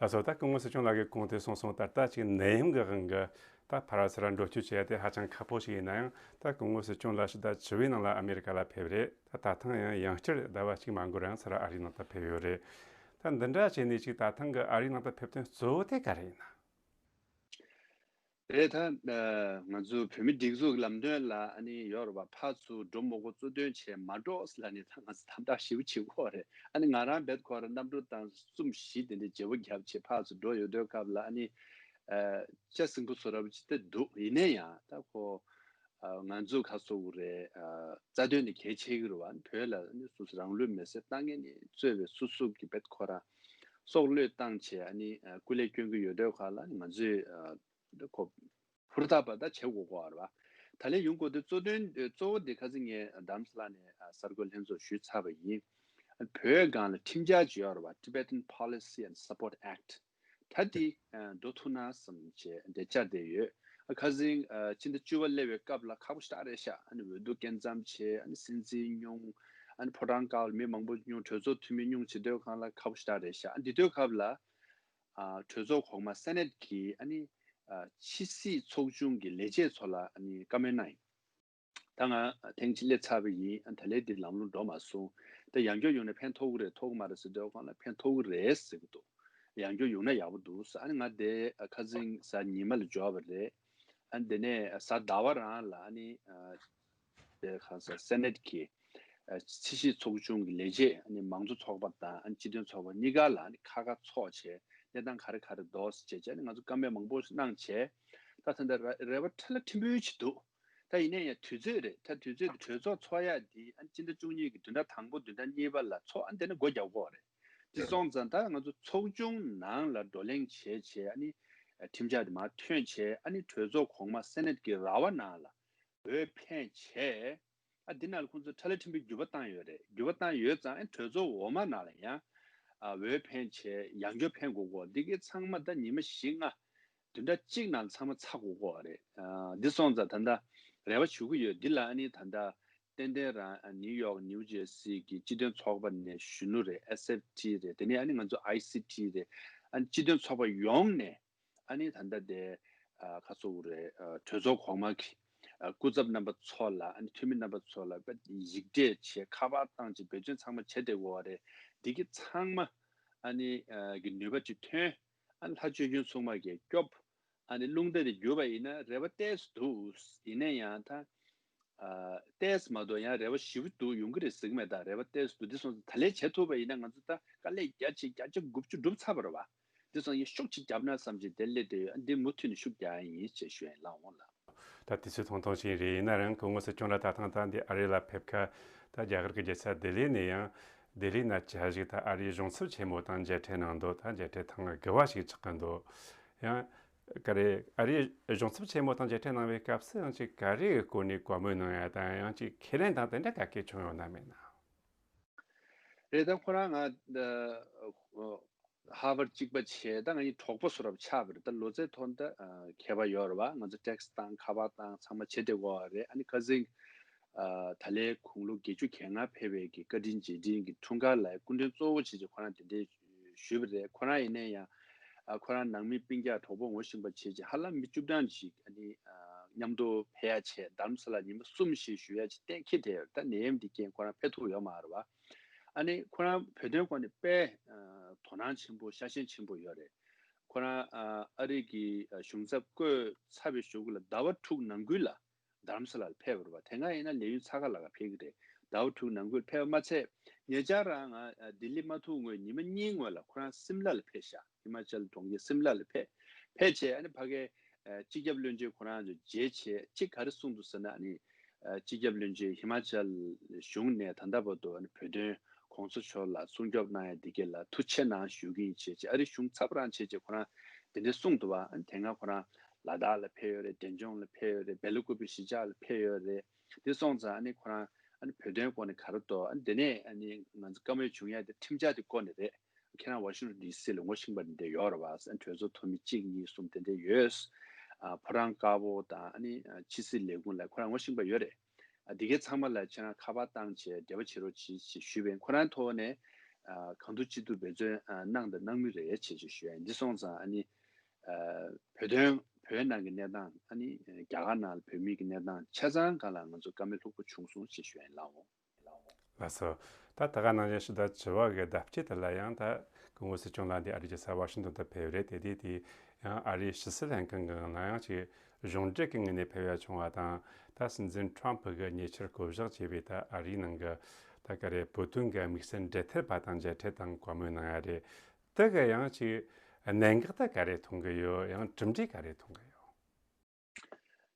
ལགས་སོ། ད་སྐུ་ངོ་སྲིད་སྐྱོང་ལགས་ཀྱིས་གོང་དུ་གསུངས་སོང་། ད་ལྟ་ཅིག་ནད་ཡམས་ཀྱི་དབང་གིས་ད་ཕར་ཚུར་འགྲོ་སྐྱོད་བྱེད་ཡ་དེ་ཧ་ཅང་ཁག་པོ་ཞིག་ཡིན་ན་ཡང་། ད་སྐུ་ངོ་སྲིད་སྐྱོང་ལགས་ཕྱི་ཟླ་བཅུ་པའི་ནང་ལ་ཨ་མེ་རི་ཀ་ལ་ཕེབས་རེད། ད་ད་ཐེངས་ཡང་ཡང་བསྐྱར་ཟླ་བ་གཅིག་མ་འགོར་རིང་ཚུར་ཨ་རིའི་ནང་དུ་ཕེབས་ཡོད་རེད། ད་འདི་འདྲ་བྱས་ནས་ཅིག་ད་ཐེངས་ཀྱི་ཨ་རིའི་ནང་དུ་ཕེབས་དོན་གཙོ་བོ་དེ་ག་རེ་ཡིན་ན། རེད། ད་ང་ཚོ་བོད་མི་སྒྲིག་འཛུགས་ཀྱི་ལམ་སྟོན་ལ་ཨ་ནི་ཡོད་རེད་པ། ཕར་ཚུར་འགྲོ་མི་དགོས། གཙོ་དོན་བྱས་མ་འགྲོ་ལབ་ནས་ད་ང་ཚོ་དམ་དྲག་ཞེ་པོ་བྱེད་ཀྱི་ཡོད་རེད། ཨ་ནི་ང་རང་རྦད་ཁོ་རང་གནམ་གྲུ་བཏང་གསུམ་བཞི་དེ་འདྲའི་བརྗེ་པོ་བརྒྱབ་བྱས་ཕར་ཚུར་འགྲོ་ཡོང་དུས་སྐབས་ལ་ཨ་ནི་ཨ་ལྕགས་ཟིང་པོ་བཟོ་འདྲ་པོ་ཅིག་ད་འདུག་ཡིན་ན་ཡང་ད་ཁོ་ཨ་ང་ཚོ་ག་ཟེར་དགོས་རེད། ཨ་རྩ་དོན་ནི་གལ་ཆེ་གི་རེད་པ། བོད་ལ་ཨ་ནི་སོ་སོ་རང་ལུས་མེར་སྲེག་བཏང་མཁན་ནི་གཙོས་པའི་སོ་སོ་གི་རྦད་ཁོ་རང་སྲོག་བློས་བཏང་བྱས་ཨ་ནི་ཨ་སྐུ་ལས་སྐྱོན་གྱི་ཡོད་དུས་སྐབས་ལ་ང་ཚོས་ཨ་ཁོ་ཧུར་ཐག་པ་ད་བྱེད་དགོས་ཀྱི་ཡོད་རེད་པ། ད་ལན་ཡོང་དགོས་དུས་གཙོ་དོན་གཙོ་བོ་དེ་ཁ་སང་ངས་རྡ་རམ་ས་ལ་ནས་ཨ་གསར་འགོད་ལྷན་ཚོགས་ཞུས་ཚར་བ་ཡིན། བོད་སྒང་ལ་ཁྲིམས་འཆར་ཅིག་ཡོད་རེད་པ། Tibetan Policy and Support Act། ད་དེ་ཨ་འགྲོ་ཐུབ་ན་བསམ་བྱས་འདི་བཅར་བསྡད་ཡོད། ཨ་ཁ་སང་ཨ་ཕྱི་ཟླ་བཅུ་པ་སླེབས་པའི་སྐབས་ལ་ཁག་པོ་ཞེ་དྲག་རེད་ཤག་ཨ་ནི་འོས་བསྡུ་སྐབས་མཚམས་བྱས། ཨ་ནི་སྲིད་འཛིན་སྙུང་། ཨ་ནི་ཕོ་བྲང་དཀར་པོར་མི་མང་པོ་སྙུང་། གྲོས་ཚོགས་འཐུས་མི་སྙུང་བྱེད་དུས་སྒང་ལ་ཁག་པོ་ཞེ་དྲག་རེད་ཤག་ཨ་འདི་དུས་སྐབས་ལ་ཨ་གྲོས་ཚོགས་གོང་མ་སེ་ནེ་ཊི་གི་ཨ་ནི་ཨ་ཕྱི་སྲིད་ཚོགས་ཆུང་གི་ལས་བྱེད་ཚོ་ལ་ཨ་ནི་བཀའ་མོལ་གནང་ཡིན། ད་ང་ཐེངས་གཅིག་སླེབས་ཚར་བ་ཡིན། ཨ་ད་ལན་འདི་ལམ་ལྷོང་འགྲོ་མ་སོང་། ད་ཡང་བསྐྱར་ཡོང་ན་ཕན་ཐོགས་ཀྱི་རེད་ཐོགས་ཀྱི་མ་རེད་ཟེར་དུས་ཁོང་ལ་ཕན་ཐོགས་ཀྱི་རེད་ཟེར་གྱི་འདུག་ཡང་བསྐྱར་ཡོང་ན་ཡག་པོ་འདུག་ཨ་ནི་ང་དེ་ཁ་སང་གཟའ་ཉི་མ་ལ་འབྱོར་བ་རེད། ཨ་ནི་དེ་ནས་གཟའ་ཟླ་བ་རང་ལ་ཨ་ནི་དེ་ག་ས་སེ་ནེ་ཊི་གི་ཕྱི་སྲིད་ཚོགས་ཆུང་གི་ལས་བྱེད་ཨ་ནི་མང་གཙོ་ཚོགས་པ་དང་ཨ་ནི་སྤྱི་མཐུན་ཚོགས་པ་གཉིས་ཀ་ལ་ཨ་ནི་ཁ་ཁ་ཚོགས་བྱས་གནས་སྟངས་ག་རེ་ག་རེ་འདུག་ཟེར་བྱས་བྱས་ཨ་ནི་ང་ཚོ་བཀའ་མོལ་མང་པོ་གནང་བྱས། ད་ད་ལྟ་རེ་བ་ཁྲ་ལ་ཁྲིམས་དཔོན་ཅིག་འདུག་ད་ཡིན་ན་ཡང་དུས་ཚོད་རེད། ད་དུས་ཚོད་དེ་གྲོས་ཚོགས་ཚོགས་ཡག་འདི་ཨ་ནི་སྤྱི་ཟླ་བཅུ་གཉིས་ཀྱི་བདུན་ཕྲག་དང་པོ་བདུན་ཕྲག་གཉིས་པ་ལ་ཚོགས་ཨ་ནི་དེ་ནས་སྒོ་རྒྱག་དགོས་རེད། དེ་སོང་ཙང་ད་ང་ཚོ་ཚོགས་ཆུང་ནང་ལ་བགྲོ་གླེང་བྱས་བྱས་ཨ་ནི་ཁྲིམས་འཆར་དེ་མར་ཐོན་བྱས་ཨ་ནི་གྲོས་ཚོགས་གོང་མ་སེ་ནེ་ཊི་གི་ར་བ་ནང་ལ་འོས་འཕེན་བྱས། ཨ་འདི་ནང་ལ་ཁོང་ཚོ་ཁྲ་ལ་ཁྲིམས་དཔོན་འགྱུར་བ་བཏང་ཡོད་རེད། འགྱུར་བ་བཏང་ཡོད་ཙང་ཨ་ནི་གྲོས་ཚོགས་འོག་མ་ནང་ལ་ཡང་ཨ་འོས་འཕེན་བྱས་ཡང་བསྐྱར་འཕེན་དགོས་གོ་འདི་གའི་ཚང་མ་ད་ཉི་མ་བཞི་ལྔ་བདུན་ཕྲག་གཅིག་ནང་ཚང་མ་ཚར་དགོས་ཀྱི་རེད། ཨ་འདི་སོང་ཙང་ད་ལྟ་རེ་བ་ཞུ་གི་ཡོད། འདི་ལ་ཨ་ནི་ད་ལྟ་ཏན་ཏན་རང་ཨ་ནིའུ་ཡོག་ནིའུ་ཇར་སི་གི་སྤྱི་མཐུན་ཚོགས་པ་ནས་གཞོན་ནུ་རེད། ཨེས་ཨེཕ་ཊི་རེད། དེ་ནས་ཨ་ནི་ང་ཚོ་ཨའི་སི་ཊི་རེད། ཨ་ནི་སྤྱི་མཐུན་ཚོགས་པ་ཡོངས་ནས་ཨ་ནི་ད་ལྟ་དེ་ཨ་ཁ་སོ་རེད། ཨ་གྲོས་ཚོགས་གོང་མ་གི་ཨ་སྐུ་ཚབ་རྣམ་པ་ཚོ་ལ་ཨ་ནི་འཐུས་མི་རྣམ་པ་ཚོ་ལ་དཔེ་ཡིག་འབྲེལ་བྱས་ཁ་པར་བཏང་བྱས་འབད་བརྩོན་ཚང་མ་བྱས་བསྡད་དགོས་པ་རེད། འདི་གི་ཚང་མ་ཨ་ནི་ཨ་གི་ནུས་པ་ཅིག་ཐོན། ཨ་ནི་ལྷ་ཆོས་སྐྱོང་སྲུང་མ་གིས་སྐྱོབ། ཨ་ནི་རླུང་རྟ་དེ་བསྒྱུར་བ་ཡིན་ན་རེ་བ་ཏོག་ཙམ་འདུག་ཡིན་ན་ཡང་ད་ཨ་ཏོག་ཙམ་མ་གཏོགས་ཡང་རེ་བ་ཞེ་པོ་འདུག་ཡོང་གི་རེད་ཟེར་གི་མེད། ད་རེ་བ་ཏོག་ཙམ་འདུག་འདི་སོང་ཙང་ད་ལན་བྱེད་ཐུབ་པ་ཡིན་ན་ང་ཚོ་ད་དཀའ་ལས་བརྒྱ་ཆ་བརྒྱ་ཆ་དགུ་བཅུ་འགྲུབ་ཚར་བ་རེད་བ། འདི་སོང་ཡང་ཤུགས་ཆེ་བརྒྱབ་ན་བསམ་གྱི་དེ་སླེབས་བསྡད་ཡོད། འདི་མུ་མཐུད་ནས་ཤུགས་རྒྱག་ཡ་ཡིན་ཅེས་ཞུ་ཡ་ཡིན། ལགས་འོང་ལགས། ད་དུས་ཚོད་ཐུང་ཐུང་ཞིག་རེད། ཡིན་ན་རང་སྐུ་ངོ་སྲིད་སྐྱོང་ལགས་ད་ཐེངས་ད་འདི་ཨ་རི་ལ་ཕེབས་ཁ་ད་རྒྱ་གར་གྱི་རྒྱལ་ས་ལྡི་ལི་ནས་ཡང་ལྡི་ལི་ན་བཅའ་བཞུགས་ད་ཨ་རིའི་གཞུང་ཚབ་ཆེན་མོ་དང་མཇལ་འཕྲད་གནང་འདུག་ད་མཇལ་འཕྲད་ཐེངས་དགུ་བ་ཞིག་ཆགས་ཀྱི་འདུག་ཡང་ག་རེ་ཨ་རིའི་གཞུང་ཚབ་ཆེན་མོ་དང་མཇལ་འཕྲད་གནང་བའི་སྐབས་སུ་ཡང་ཅིག་ག་རེའི་སྐོར་ནས་བཀའ་མོལ་གནང་ཡ་དང་ཡང་ཅིག་ཁས་ལེན་དང་དེ་འདྲ་ག་གེ་བྱུང་ཡོད་ན་མེད་ན། རེད། ད་ཁོ་རང་ང་ཧར་ཝར་གཅིག་པ་བྱས། ད་ང་གཉིས་གྲོགས་པོ་བཟོ་འདྲ་ཆགས་པ་རེད། ད་ལོ་ཙཱའི་ཐོག་ད་ཨ་ཁྱད་པར་ཡོད་རེད་བ། ང་ཚོ་ཊེག་སི་དང་ཁ་པར་དང་ཚང་མ་བྱེད་བསྡད་ཀྱི་ཡོད་རེད། ཨ་ནི་ཁ་སང་ཨ་ད་ལན་དགུང་ལོ་བརྒྱད་ཅུ་གྱ་ལྔ་ཕེབས་པའི་གི་བཀའ་དྲིན་རྗེས་དྲན་གྱི་འཁྲུངས་སྐར་ལ་སྐུ་མགྲོན་གཙོ་བོ་བྱས་བྱས་ཁོ་རང་དེ་འདྲའི་ཞུས་པ་རེད། ཁོ་རང་ཡིན་ན་ཡང་ཨ་ཁོ་རང་ནང་མི་སྤུན་ཀྱག་གྲོགས་པོ་ངོ་ཤེས་པ་བྱས་བྱས་ཧ་ལམ་མི་བཅུ་གྲངས་ཤིག་ཨ་ནི་ཨ་མཉམ་དུ་ཕེབས་ཡ་བྱས། རྡ་རམ་ས་ལ་ཉི་མ་གསུམ་ཞིག་བཞུགས་ཡ་ཅིག་གཏན་འཁེལ་བསྡད་ཡོད། ད་ནད་ཡམས་འདི་རྐྱེན་ཁོ་རང་ཕེབས་ཐུབ་ཡོད་མ་རེད་བ། ཨ་ནི་ཁོ་རང་བོད་དོན་སྐོར་ནས་དཔེ་ཨ་དོ་སྣང་ཆེན་པོ་ཤ་ཞེན་ཆེན་པོ་ཡོད་རེད། ཁོ་རང་ཨ་ཨ་རི་གི་ཨ་གཞུང་ཚབ་བསྐོས་ཚར་བའི་གཞུག་གུ་ལ་ཟླ་བ་དྲུག་ནང་ཁུལ་ལ་རྡ་རམ་ས་ལར་ཕེབས་པ་རེད་བ། དེ་སྔ་ཡིན་ན་ལས་ཡུན་ཚ་ཁ་ལ་ཁ་ཕེབས་ཀྱི་རེད། ཟླ་བ་དྲུག་ནང་ཁུལ་ཕེབས་པ་མ་ཚད་ཉེ་ཆར་རང་ང་ཨ་ལྡི་ལི་མ་ཐུག་སྔོན་ཉི་མ་གཉིས་སྔོན་ལ་ཁོ་རང་སིམ་ལ་ལ་ཕེབས་ཤག་ཧི་མ་ཅལ་གྲོང་ཁྱེར་སིམ་ལ་ལ་ཕེབས། ཕེབས་བྱས་ཨ་ནི་ཕ་གིའི་ཨ་སྤྱི་ཁྱབ་བློན་ཆེན་ཁོ་རང་ཚོ་མཇལ་བྱས་གཅིག་ག་རེ་གསུངས་འདུག་ཟེར་ན། ཨ་ནི་ཨ་སྤྱི་ཁྱབ་བློན་ཆེན་ཧི་མ་ཅལ་གཞུང་ནས་ད་ལྟ་བར་དུ་ཨ་ནི་བོད་དོན་གོང་ས་མཆོག་ལ་སྲུང་སྐྱོབ་གནང་ཡ་འདི་གས་ལ་ཐུགས་ཆེ་གནང་ཞུ་གི་ཡིན་བྱས་བྱས། ཨ་རི་གཞུང་ཚབ་རང་བྱས་བྱས་ཁོ་རང་དེ་འདྲ་གསུངས་འདུག་བ། ཨ་ནི་དེ་སྔ་ཁོ་རང་ལ་དྭགས་ལ་ཕེབས་ཡོད་རེད། འབྲས་ལྗོངས་ལ་ཕེབས་ཡོད་རེད། སྦེལ་ཀོབ་གཞིས་ཆགས་ལ་ཕེབས་ཡོད་རེད། དེ་སོང་ཙང་ཨ་ནི་ཁོ་རང་ཨ་ནི་བོད་དོན་སྐོར་ནས་ག་རེ་འདུག་ཨ་ནི་དེ་ནས་ཨ་ནི་ང་ཚོ་བཀའ་མོལ་བྱུང་ཡ་དེ་ཁྲིམས་འཆར་དེ་སྐོར་ནས་རེད། ཁྱེད་རང་ཝ་ཤིང་ཊོན་ཌི་སི་ལ་ངོ་ཤེས་པ་འདི་འདྲ་ཡོད་རེད་བ། གྲོས་ཚོགས་འཐུས་མི་གཅིག་གཉིས་གསུམ་དེ་འདྲ་ཡོད། ཨ་ཕོ་བྲང་དཀར་པོ་དང་ཨ་ནི་ཕྱི་སྲིད་ལས་ཁུངས་ལ་ཁོ་རང་ངོ་ཤེས་པ་ཡོད་རེད། ཨ་འདི་གའི་ཚང་མ་ལ་ཁྱེད་རང་ཁ་པར་བཏང་བྱས་འབྲེལ་བ་བྱེད་རོགས་གྱིས་ཞེས་ཞུས་པས། ཁོ་རང་ཐོག་ནས་ཨ་གང་ཐུབ་ཅི་ཐུབ་འབད་བརྩོན་ཨ་གནང་དང་གནང་མུས་རེད་ཅེས་ཞུ་ཡ་ཡིན། འདི་སོང་ཙང་ཨ་ནི་ཨ་བོད་དོན་བོད་ནང་གི་གནས་སྟངས་ཨ་ནི་རྒྱ་གར་ནང་ལ་བོད་མི་གི་གནས་སྟངས་ཆ་ཚང་སྒང་ལ་ང་ཚོ་བཀའ་མོལ་ལྷུག་པོ་བྱུང་སོང་ཞེས་ཞུ་ཡ་ཡིན། ལགས་འོང་། ལགས་སོ། ད་ད་ག་ནང་བཞིན་ཕྱི་ཟླ་བཅུ་པ་གི་ཟླ་དཀྱིལ་དེ་ལ་ཡང་ད་སྐུ་ངོ་སྲིད་སྐྱོང་ལགས་འདི་ཨ་རིའི་རྒྱལ་ས་ཝ་ཤིང་ཏོན་དུ་ཕེབས་རེད། དེ་དུས་དེ་ཡང་ཨ་རིའི་ཕྱི་སྲིད་ལྷན་ཁང་གི་ངང་ལ་ཡང་ཅིག་གཞུང་འབྲེལ་གྱི་ངོས་ནས་ཕེབས་ཡ་བྱུང་བ་དང་། ད་སྲིད་འཛིན་ཊྲམ་ཕུ་གིས་ཉེ་ཆར་བསྐོ་གཞག་བྱས་པའི་ད་ཨ་རིའི་ནང་གི་ད་ག་རེ་བོད་དོན་གྱི་དམིགས་བསལ་འབྲེལ་མཐུད་པ་དང་མཇལ་འཕྲད་དང་བཀའ་མོལ་གནང་ཡ་རེད། དེ་གི་ཡང་ཅིག་གནད་འགག་ད་ག་རེ་མཐོང་གི་ཡོད། ཡང་གྲུབ་འབྲས་ག་རེ་མཐོང་གི་ཡོད།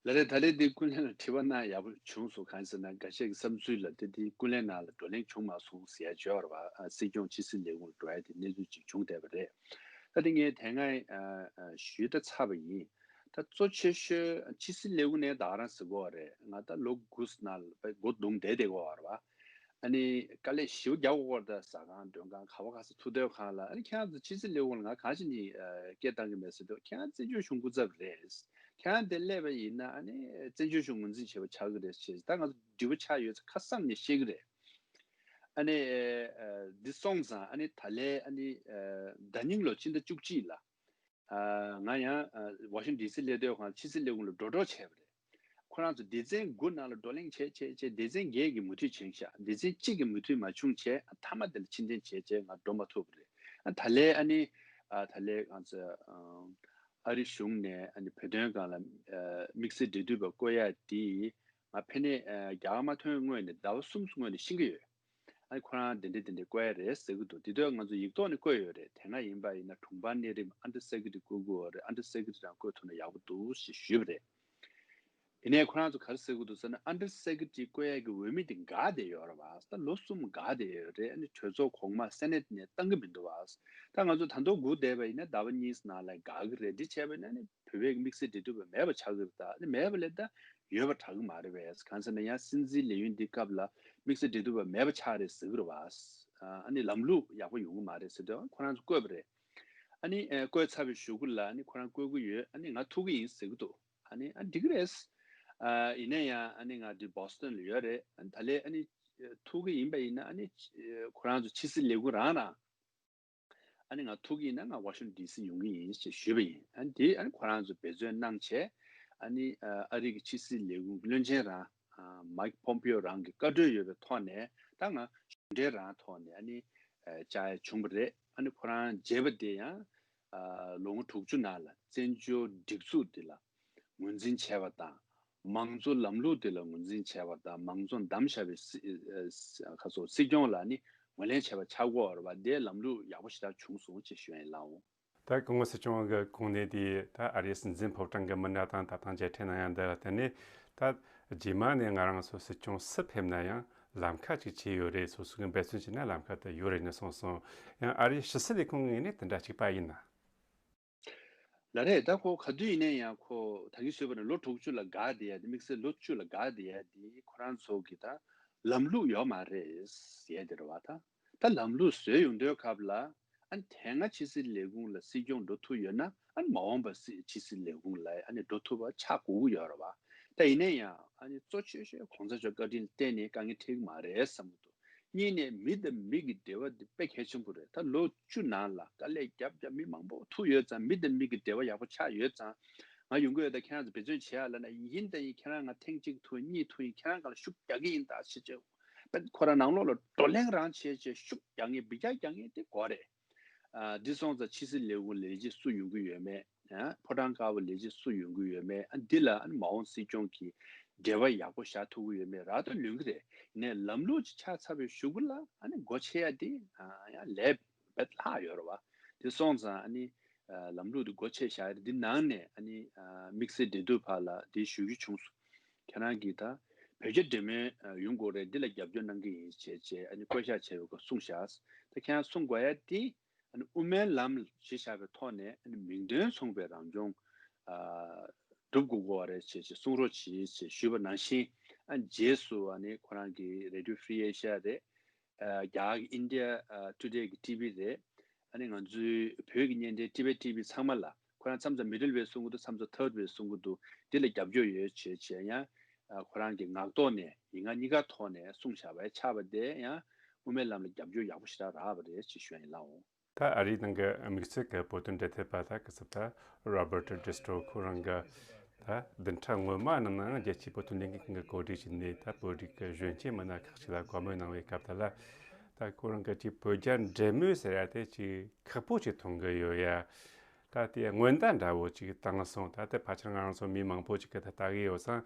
ལགས་རེད། ད་རེས་འདི་ཀུན་གླེང་ལ་དྲི་བ་གནང་ཡག་པོ་བྱུང་སོང་། གང་ཡིན་ཟེར་ན་འགའ་ཤས་ཀྱི་བསམ་ཚུལ་ལ་དེ་འདི་ཀུན་གླེང་ནང་ལ་བགྲོ་གླེང་བྱུང་མ་སོང་ཟེར་ཡ་བརྗོད་པ་རེད་བ། ཨ་སྲིད་སྐྱོང་ཕྱི་སྲིད་ལས་ཁུངས་ལ་འགྲོ་ཡ་དེ་གནས་ཚུལ་ཅིག་བྱུང་བསྡད་པ་རེད། ད་དེ་ངས་དེ་སྔ་ཨ་ཨ་ཞུས་ད་ཚར་བ་ཡིན། ད་གཙོ་ཆེ་ཤོས་ཕྱི་སྲིད་ལས་ཁུངས་ནས་ད་ག་རང་ཟེར་གོ་བ་རེད། ང་ད་ལོ་དགུ་ནང་ལ་དཔེ་སྒོ་བརྡུངས་བསྡད་བསྡད་གོ་བ་རེད་བ། ཨ་ནི་དཀའ་ལས་ཞེ་པོ་རྒྱག་དགོས་ཀྱི་རེད། ད་ཟ་ཁང་མགྲོན་ཁང་ག་བ་ག་ས་ཐུག་སྡོད་ཁང་ལ་ཨ་ནི་ཁྱེད་རང་ཚོ་ཕྱི་སྲིད་ལས་ཁུངས་ལ་ང་གང་ཞིག་ནས་ཨ་སྐད་བཏང་གི་མེད་ཟེར་དུས། ཁྱེད་རང་བཙན་བྱོལ་གཞུང་སྐུ་ཚབ་རེད། ཁྱེད་རང་དེ་སླེབས་པ་ཡིན་ན་ཨ་ནི་བཙན་བྱོལ་གཞུང་ངོས་འཛིན་བྱས་པ་ཆགས་ཀྱི་རེད་ཅེས་ད་ང་ཚོ་འདྲི་བ་ཆགས་ཡོད་ཚེ་ཁ་གསབ་ནས་བཤད་ཀྱི་རེད། ཨ་ནི་ཨ་འདི་སོང་ཙང་ཨ་ནི་ད་ལན་ཨ་ནི་ཨ་ཟླ་ཉིན་ལོ་ཕྱི་ཟླ་བཅུ་གཅིག་ལ། ཨ་ང་ཡང་ཨ་ཝ་ཤིང་ཌི་སི་སླེབས་དུས་ཁོང་ཕྱི་སྲིད་ལས་ཁུངས་ལ་འགྲོ་གྲབས་བྱས་པ་རེད། ཁོ་རང་ཚོ་སྡེ་ཚན་དགུ་ནང་ལ་བགྲོ་གླེང་བྱས་བྱས་བྱས། སྡེ་ཚན་བརྒྱད་ཀྱིས་མུ་མཐུད་བྱུང་ཤག་སྡེ་ཚན་གཅིག་གིས་མུ་མཐུད་མ་བྱུང་བྱས། མཐའ་མ་དེ་ལ་ཕྱིར་འཐེན་བྱས་བྱས་ང་འགྲོ་མ་ཐུབ་པ་རེད། ཨ་ད་ལས་ཨ་ནི་ཨ་ད་ལས་ང་ཚོ་ཨ་ཨ་རི་གཞུང་ནས་ཨ་ནི་བོད་དོན་སྒང་ལ་ཨ་དམིགས་བསལ་འབྲེལ་མཐུད་པ་བསྐོ་ཡ་དེ་ང་ཕ་ནས་ཨ་རྒྱ་གར་མ་ཐོན་སྔོན་ནས་ཟླ་བ་གསུམ་སྔོན་ནས་ཤེས་ཀྱི་ཡོད། ཨ་ནི་ཁོ་རང་དེ་འདྲས་དེ་འདྲས་བསྐོ་ཡ་རེད་ཟེར་གྱི་འདུག་དེ་དུས་ང་ཚོ་ཡིག་ཐོག་ནས་བཀོད་ཡོད་རེད། དེ་སྔ་ཡིན་པ་ཡིན་ན་དྲུང་འཕར་གནས་རིམ་ཨན་ཌར་སེ་ཀེ་ཊ་རི་བསྐོ་དགོས་རེད། ཨན་ཌར་སེ་ཀེ་ཊ་རི་རང་བསྐོས་ཐུབ་ན་ཡག་པོ་འདུག་ཞེས་ཞུས་པ་རེད། ཡིན་ནའི་ཁོ་རང་ཚོ་ག་རེ་ཟེར་གྱི་འདུག་ཟེར་ན། ཨན་ཌར་སེ་ཀེ་ཊ་རི་བསྐོ་ཡ་གི་འོས་མི་དེ་འགག་བསྡད་ཡོད་རེད་བ། ད་ལོ་གསུམ་འགག་བསྡད་ཡོད་རེད། ཨ་ནི་གྲོས་ཚོགས་གོང་མ་སེ་ནེ་ཊི་ནས་བཏང་གི་མི་འདུག་བ། ད་ང་ཚོ་ད་དུང་སྒུག་བསྡད་པ་ཡིན་ན་ཟླ་བ་གཉིས་ནང་ལ་འགག་གི་རེད། འདི་བྱས་པ་ཡིན་ན་ནི་བོད་པའི་དམིགས་བསལ་འབྲེལ་མཐུད་པ་མེད་པ་ཆགས་ཀྱི་རེད། ད་ནི་མེད་པ་ལས་ད་ཡོད་པ་དྲག་གི་མ་རེད་པས། གང་ཟེར་ན་ཡང་སྲིད་འཛིན་ལས་ཡུན་འདི་སྐབས་ལ་དམིགས་བསལ་འབྲེལ་མཐུད་པ་མེད་པ་ཆགས་རེད་ཟེར་གི་རེད་བ། ཨ་ནི་ལམ་ལུགས་ཡག་པོ་ཡོང་གི་མ་རེད་ཟེར་དུས་ཁོ་རང་ཚོ་བསྐོས་པ་རེད། ཨ་ནི་ཨ་བསྐོས་ཚར་བའི་གཞུག་གུ་ལ་ཨ་ནི་ཁོ་རང་བསྐོས་ཀྱི་ཡོད། ཨ་ནི་ང་ཐུག་གི་ཡིན་ཟེར་གི་འདུག་ཨ་ནི་ཨ་འགྲིག་གི་རེད། ཨ་ཡིན་ན་ཡང་ཨ་ནི་ང་འདི་བོ་སི་ཊོན་ལ་ཡོད་རེད། ཨ་ནི་ད་ལས་ཨ་ནི་ཐུག་གི་ཡིན་པ་ཡིན་ན་ཨ་ནི་ཁོ་རང་ཚོ་ཕྱི་སྲིད་ལས་ཁུངས་རང་རང་། ཨ་ནི་ང་ཐུག་གི་ཡིན་ན་ང་ཝ་ཤིང་ཊོན་ཌི་སི་ཡོང་གི་ཡིན་ཞེས་ཞུས་པ་ཡིན། ཨ་ནི་དེ་ཨ་ནི་ཁོ་རང་ཚོ་འབད་བརྩོན་གནང་བྱས། ཨ་ནི་ཨ་རི་གི་ཕྱི་སྲིད་ལས་ཁུངས་བློན་ཆེན་རང་ཨ་མའིག་པོམ་པིའོ་རང་གི་བཀའ་འཁྲོལ་ཡོད་པའི་ཐོག་ནས་ད་ང་གཞུང་འབྲེལ་རང་ཐོག་ནས་ཨ་ནི་ཨ་བཅར་ཡ་བྱུང་བ་རེད། ཨ་ནི་ཁོ་རང་མཇལ་བ་དེ་ཡང་ཨ་ལོ་ངོ་དྲུག་ཅུ་ནང་ལ་བཙན་བྱོལ་སྒྲིག་འཛུགས་འདི་ལ་ངོས་འཛིན་བྱས་པ་དང་། མང་གཙོ་ལམ་ལུགས་དེ་ལ་ངོས་འཛིན་བྱས་པ་དང་། མང་གཙོ་བདམས་བཞག་པའི་སྲིད་ཨ་ཁ་སོ་སྲིད་སྐྱོང་ལ་ནི་ངོས་ལེན་བྱས་པ་ཆགས་ཀྱི་ཡོད་རེད་བ། དེ་ལམ་ལུགས་ཡག་པོ་ཞེ་དྲག་བྱུང་སོང་ཅེས་ཞུ་ཡ་ཡིན་ལགས་འོང་། ད་སྐུ་ངོ་སྲིད་སྐྱོང་གི་གོ་གནས་དེ་ད་ཨ་རིའི་སྲིད་འཛིན་ཕོ་བྲང་གི་མི་སྣ་དང་ད་ཐེངས་མཇལ་འཕྲད་གནང་ཡ་འདི་ལ་བརྟེན་ནས། ད་རྗེས་མ་ནས་ང་རང་ཚོ་སྲིད་སྐྱོང་སུ་ཕེབས་ན་ཡང་ལམ་ཁ་ཅིག་ཕྱེས་ཡོད་རེད། སོ་སོ་གི་འབད་བརྩོན་བྱས་ན་ལམ་ཁ་དེ་ཡོད་རེད་ནས་གསུངས་སོང་། ཡང་ཨ་རིའི་ཕྱི་སྲིད་ལས་ཁུངས་ངོས་ནས་དེ་འདྲ་གཅིག་པ་ཡིན་ན། ལགས་རེད། ད་ཁོ་ག་དུས་ཡིན་ན་ཡང་ཁོ་ད་གིན་ཞུས་པ་ནང་ལོ་དྲུག་ཅུ་ལ་འགག་བསྡད་ཡ་དེ། དམིགས་བསལ་ལོ་བཅུ་ལ་འགག་བསྡད་ཡ་དེ་ཁོ་རང་ཚོ་གི་ད་ལམ་ལུགས་ཡོད་མ་རེད་ཟེར་ཡ་དེ་རེད་བ། ད་ད་ལམ་ལུགས་བཟོས་ཡོང་དུས་སྐབས་ལ་ཨ་ནི་དེ་སྔ་ཕྱི་སྲིད་ལས་ཁུངས་ལ་སྲིད་སྐྱོང་འགྲོ་ཐུབ་ཡོད་ན། ཨ་ནི་མ་འོངས་པ་སྲིད་ཕྱི་སྲིད་ལས་ཁུངས་ལ་ཨ་ནི་འགྲོ་ཐུབ་པ་ཆགས་དགོས་ཀྱི་ཡོད་རེད་བ། ད་ཡིན་ན་ཡང་ཨ་ནི་གཙོ་ཆེ་ཤོས་གོང་ས་མཆོག་བཀའ་དྲིན་ལ་བརྟེན་ནས་དཀའ་ངལ་འཕྲད་ཀྱི་མ་རེད་བསམ་གྱི་འདུག་གཉིས་ནས་མི་དང་མི་གི་འབྲེལ་བ་འདི་དཔེ་གལ་ཆེན་པོ་རེད། ད་ལོ་བཅུ་ནང་ལ་དཀའ་ལས་བརྒྱབ་བརྒྱབ་མི་མང་པོ་ཐུག་ཡོད་ཙང་། མི་དང་མི་གི་འབྲེལ་བ་ཡག་པོ་ཆགས་ཡོད་ཙང་། ང་ཡོང་གི་ཡོད། ད་ཁྱེད་རང་ཚོ་འབད་བརྩོན་བྱེད་ཡ་ལབ་ན་ཡིན་དང་ཡིན། ཁྱེད་རང་ང་ཐེངས་གཅིག་ཐུག་གཉིས་ཐུག་ཡིན། ཁྱེད་རང་སྒང་ལ་ཤུགས་རྒྱག་གི་ཡིན་ད་ཞེས་བྱས། ཁོ་རང་ནང་ལོགས་ལ་བགྲོ་གླེང་རང་བྱས་བྱས་ཤུགས་རྒྱག་མཁན་འབུད་རྒྱག་རྒྱག་མཁན་དེ་དགོས་རེད། ཨ་འདི་སོང་ཙང་ཕྱི་སྲིད་ལས་ཁུངས་ལས་བྱེད་སུ་ཡོང་གི་ཡོད་མེད། ཨ་ཕོ་བྲང་དཀར་པོ་ལས་བྱེད་སུ་ཡོང་གི་ཡོད་མེད། ཨ་འདི་ལ་ཨ་ནི་མ་འོངས་སྲིད་སྐྱོང་གི་འབྲེལ་བ་ཡག་པོ་བཞག་ཐུབ་ཀྱི་ཡོད་མེད་རག་ཏུ་ལོན་གྱི་རེད། ཡིན་ནའི་ལམ་ལུགས་ཅིག་ཆགས་ཚར་བའི་གཞུག་གུ་ལ་ཨ་ནི་སྒོ་ཕྱེ་ཡ་དེ་ཨ་ཡང་ལས་རྦད་ལྷག་ཡོད་རེད་བ། དེ་སོང་ཙང་ཨ་ནི་ཨ་ལམ་ལུགས་དེ་སྒོ་ཕྱེ་བཞག་ཡ་རེད། འདི་ནང་ནས་ཨ་ནི་ཨ་དམིགས་བསལ་འབྲེལ་མཐུད་པ་ལ་དེ་ཞུ་རྒྱུ་བྱུང་སོང་། ཁྱེད་རང་གིས་ད་བོད་རྒྱ་འབྲེལ་མོལ་ཨ་ཡོང་དགོས་རེད། འདི་ལ་རྒྱབ་སྐྱོར་གནང་གི་ཡིན་ཞེས་བྱས་ཨ་ནི་བསྐོ་བཞག་བྱས་པའི་སྐོར་གསུངས་བཞག་ད་ཁྱེད་རང་གསུང་དགོས་ཡ་དེ། ཨ་ནི་དབུ་མའི་ལམ་གཞི་བཞག་པའི་ཐོག་ནས་ཨ་ནི་མིང་དོན་མཚུངས་པའི་རང་སྐྱོང་ཨ་སྒྲུབ་དགོས་ཀྱི་ཡོད་རེད་ཅེས་ཅེས་གསུང་རོགས་གྱིས་ཅེས་ཞུས་པ་ནང་བཞིན། ཨ་རྗེས་སུ་ཨ་ནི་ཁོ་རང་གི་Radio Free Asia རེད། ཨ་རྒྱ་གར་གྱི་India ཨ་Today གི་ཊི་ཝི་རེད། ཨ་ནི་ང་ཚོའི་བོད་ཀྱི་བརྙན་འཕྲིན་Tibet T V ཚང་མ་ལ་ཁོ་རང་མཚམས་མཚམས་Middle West གསུང་གི་འདུག་མཚམས་མཚམས་Third West གསུང་གི་འདུག་འདི་ལ་རྒྱབ་སྐྱོར་ཡོད་ཅེས་ཅེས་ཡང་ཨ་ཁོ་རང་གི་ངག་ཐོག་ནས་ཡིག་ངག་གཉིས་ཀ་ཐོག་ནས་གསུངས་བཞག་པ་ཡང་ཆགས་པ་དེ་ཡང་དབུ་མའི་ལམ་ལ་རྒྱབ་སྐྱོར་ཡག་པོ་ཞེ་དྲག་རག་པ་རེད་ཅེས་ཞུ་ཡ་ཡིན་ལགས་འོང་། ད་ཨ་རིའི་ནང་གི་དམིགས་བསལ་གྱི་བོད་དོན་འབྲེལ་མཐུད་པ་ད་གི་སུ་ད་Robert Destro ཁོ་རང་གི་ད་བདུན་ཕྲག་སྔོན་མ་ནང་ནའང་རྒྱལ་སྤྱིའི་བོད་དོན་ལས་འགུལ་ཁང་གི་གོ་སྒྲིག་བྱས་ནས་ད་བོད་རིགས་ཀྱི་གཞོན་སྐྱེས་མི་སྣ་ཁག་ཅིག་ལ་བཀའ་མོལ་གནང་བའི་སྐབས་དེ་ལ། ད་ཁོ་རང་གི་ཅིག་བོད་རྒྱ་འབྲེལ་མོལ་ཟེར་ཡ་དེ་ཅིག་ཁག་པོ་ཅིག་མཐོང་གི་ཡོད་ཡ། ད་དེ་སྔོན་བརྡ་འདྲ་བོ་ཅིག་བཏང་སོང་། ད་དེ་ཕལ་ཆེར་ང་རང་ཚོ་མི་མང་པོ་ཅིག་གིས་ད་ལྟ་གི་ཡོད་ཙང་།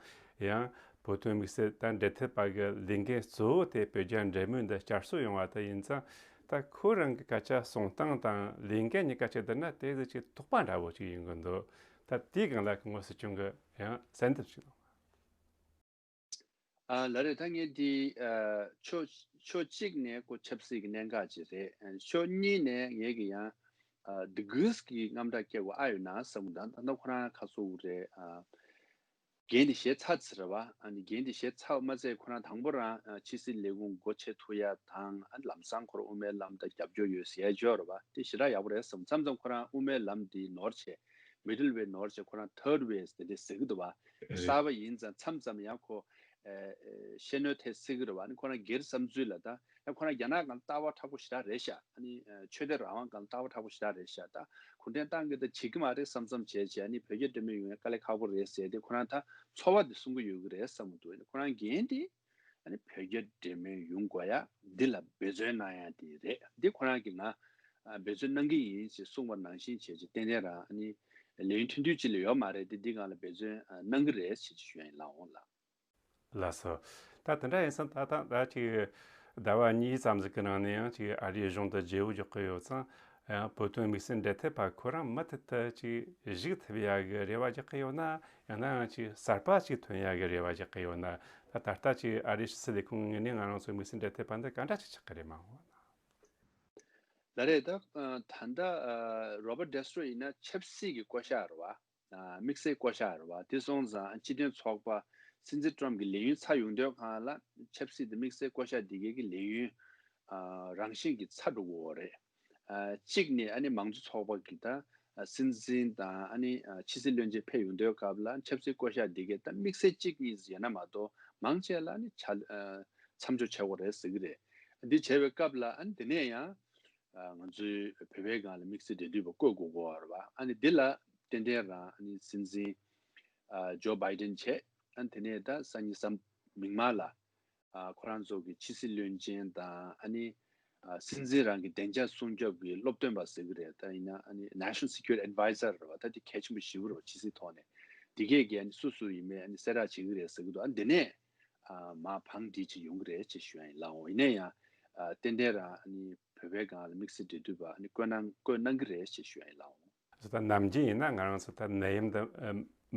ཡང་བོད་དོན་དམིགས་བསལ་ད་འབྲེལ་མཐུད་པ་གི་ལས་འགན་གཙོ་བོ་དེ་བོད་རྒྱ་འབྲེལ་མོལ་འདི་བསྐྱར་གསོ་ཡོང་བ་དེ་ཡིན་ཙང་། ད་ཁོ་རང་གི་སྐད་ཆ་གསུང་སྟངས་དང་ལས་འགན་གཉིས་ཀ་ཅིག་བསྡུར་ན་དེ་ཟིག་ཅིག་དོགས་པ་འདྲ་བོ་ཅིག་ཡིན་གི་འདུག་ད་དེའི་སྒང་ལ་སྐུ་ངོ་སྲིད་སྐྱོང་གི་ཡང་གསལ་འདེབས་ཅིག་གནང་། ཨ་ལགས་རེད། ད་ངས་འདི་ཨ་ཕྱོགས་ཕྱོགས་གཅིག་ནས་ཁོ་ཆབ་སྲིད་ཀྱི་གནད་འགག་ཅིག་རེད། ཨ་ཕྱོགས་གཉིས་ནས་ངས་ཀྱི་ཡང་ཨ་དེ་གུས་ཀྱི་རྔམ་སྐྲག་སྐྱེ་དགོས་ཨ་ཡོད་ན་བསམ་གི་འདུག་ད་ལྟ་ཁོ་རང་ཁ་སོ་འུ་རེད། ཨ་འགན་དེ་བཞེས་ཚར་ཚར་རེད་བ། ཨ་ནི་འགན་དེ་བཞེས་ཚར་བ་མ་ཚད་ཁོ་རང་དང་པོ་རང་ཨ་ཕྱི་སྲིད་ལས་ཁུངས་སྒོ་ཕྱེ་ཐུབ་ཡ་དང་། ཨ་ལམ་སང་ཁོ་རང་དབུ་མའི་ལམ་དང་རྒྱབ་སྐྱོར་ཡོད་ཟེར་ཡ་ཅིག་ཡོད་རེད་བ། དེ་ཞེ་དྲག་ཡག་པོ་རེད་བསམ། མཚམས་མཚམས་ཁོ་རང་དབུ་མའི་ལམ་དེ་ནོར་བྱས། Middle Way ནོར་བྱས་ཁོ་རང་Third Way དེ་འདྲས་ཟེར་གི་འདུག་བ། རེད། གསར་པ་ཡིན་ཙང་མཚམས་མཚམས་ཡང་ཁོ་ཨ་ཨ་ཤེས་ནོར་ཐེབས་སྲིད་གི་རེད་བ། ཨ་ནི་ཁོ་རང་སྒེར་བསམ་ཚུལ་ལ་ད་ ཁོ་རང་རྒྱ་ནག་སྒང་ལ་ལྟ་བ་མཁྲེགས་པོ་ཞེ་དྲག་རེད་ཤག་ཨ་ནི་ཆོས་དད་རང་དབང་སྒང་ལ་ལྟ་བ་མཁྲེགས་པོ་ཞེ་དྲག་རེད་ཤག་ད་གུང་ཁྲན་ཏང་གིས་ད་བྱེད་ཀྱི་མ་རེད་བསམ་བསམ་བྱས་བྱས་ཨ་ནི་བོད་རྒྱ་འབྲེལ་མོལ་ཡོང་ཡ་དཀའ་ལས་ཁག་པོ་རེད་ཟེར་ཏེ་ཁོ་རང་ད་ཚོར་བ་དེ་གསུང་གི་ཡོད་ཀྱི་རེད་བསམ་གྱི་འདུག་ཁོ་རང་འགན་དེ། ཨ་ནི་བོད་རྒྱ་འབྲེལ་མོལ་ཡོང་དགོས་ཡ་འདི་ལ་འབད་བརྩོན་གནང་ཡ་དེ་རེད། འདི་ཁོ་རང་གིས་ང་ཨ་འབད་བརྩོན་གནང་གི་ཡིན་ཞེས་གསུངས་པ་ནང་བཞིན་བྱས་ཀྱི་ཏན་ཏན་རང་ཨ་ནི་ལས་ཡུན་ཐུང་ཐུང་ཅིག་ལས་ཡོད་མ་རེད་དེ་འདི་སྒང་ལ་འབད་བརྩོན་ཨ་གནང་གི་རེད་ཞེས་ཀྱི་ཞུ་ཡ་ཡིན་ལགས་འོང་ལགས། ལགས་སོ། ད་དེ་འདྲ་ཡིན་ཙང་ད་ད་ད་ཅིག་ཟླ་བ་གཉིས་ཙམ་ཟིག་གི་ནང་ནས་ཡང་ཅིག་ཨ་རིའི་གཞུང་དུ་བརྗེ་བོ་འཇོག་གི་ཡོད་ཙང་ཡང་བོད་དོན་དམིགས་བསལ་འབྲེལ་མཐུད་པ་ཁོ་རང་མུ་མཐུད་དུ་ཅིག་བཞུགས་ཐུབ་ཡ་གི་རེ་བ་རྒྱག་གི་ཡོད་ན། ཡང་ན་ཡང་ཅིག་གསར་པ་ཅིག་ཐོན་ཡ་གི་རེ་བ་རྒྱག་གི་ཡོད་ན། ད་ད་ལྟ་ཅིག་ཨ་རིའི་ཕྱི་སྲིད་ལས་ཁུངས་ངོས་ནས་ང་རང་ཚོའི་དམིགས་བསལ་འབྲེལ་མཐུད་པ་འདི་ག་འདྲ་ཅིག་ཆགས་ཀྱི་རེད་མ་འོང་ན། ལགས་རེད། ད་ད་ལྟ་རོ་བར་ཌེ་སི་ཊོ་ཡིན་ན་ཆབ་སྲིད་ཀྱི་བསྐོ་བཞག་རེད་བ། དམིགས་བསལ་བསྐོ་བཞག་རེད་བ། དེ་སོང་ཙང་སྤྱི་མཐུན་ཚོགས་པ་སྲིད་འཛིན་ཊམ་གྱི་ལས་ཡུན་ཚར་ཡོང་དུས་སྒང་ལ་ཆབ་སྲིད་དེ་དམིགས་བསལ་བསྐོ་བཞག་འདི་གའི་གི་ལས་ཡུན་རང་བཞིན་གྱིས་ཚར་འགྲོ་གི་ཡོད་རེད། གཅིག་ནས་ཨ་ནི་མང་གཙོ་ཚོགས་པ་གི་ད་སྲིད་འཛིན་དང་ཨ་ནི་ཕྱི་སྲིད་བློན་ཆེན་ཕེབས་ཡོང་དུས་སྐབས་ལ་ཆབ་སྲིད་བསྐོ་བཞག་འདི་གའི་ད་དམིགས་བསལ་གཅིག་གཉིས་ཡོད་ན་མ་གཏོགས་མང་ཆེ་ལ་ཨ་ནི་ཆ་མཚམས་འཇོག་བྱེད་དགོས་རེད་ཟེར་གི་རེད། འདི་བྱས་པའི་སྐབས་ལ་ཨ་ནི་དེ་ནས་ཡང་ང་ཚོའི་བོད་པའི་སྒང་ལ་དམིགས་བསལ་འབྲེལ་མཐུད་པ་བསྐོ་དགོས་ཀྱི་ཡོད་རེད་བ། ཨ་ནི་འདི་ལ་ཏན་ཏན་རང་ཨ་ནི་སྲིད་འཛིན་ཇོ་བྷའི་ཌེན་བྱས། ཨ་ནི་དེ་ནས་ད་སང་ཉིན་གཟའ་མིག་དམར་ལ། ཨ་ཁོ་རང་ཚོ་གི་ཕྱི་སྲིད་བློན་ཆེན་དང་ཨ་ནི་ཨ་སྲིད་འཛིན་རང་གི་བདེ་འཇགས་སྲུང་སྐྱོབ་ཀྱི་སློབ་སྟོན་པ་ཟེར་གི་རེད། ད་ཡིན་ན་ཨ་ནི་National Security Advisor རེད་བ། ད་དེ་གལ་ཆེན་པོ་ཞེ་པོ་རེད་བ། ཕྱི་སྲིད་ཐོག་ནས་དེ་གས་ཀྱི་ཨ་ནི་སུ་སུ་ཡིན་མིན་ཨ་ནི་གསལ་བསྒྲགས་བྱེད་གི་རེད་ཟེར་གི་འདུག་ཨ་འདི་ནས་ཨ་མར་བང་སྒྲིག་ཅིག་ཡོང་གི་རེད་ཅེས་ཞུ་ཡ་ཡིན་ལགས་འོང་། ཡིན་ན་ཡང་ཨ་ཏན་ཏན་རང་ཨ་ནི་བོད་པའི་སྒང་ལ་དམིགས་བསལ་འབྲེལ་མཐུད་པ་ཨ་ནི་བསྐོ་གནང་བསྐོ་གནང་གི་རེད་ཅེས་ཞུ་ཡ་ཡིན་ལགས་འོང་། ད་ནམ་རྒྱུན་ཡིན་ན་ང་རང་ཚོ་ད་ནད་ཡམས་འདི་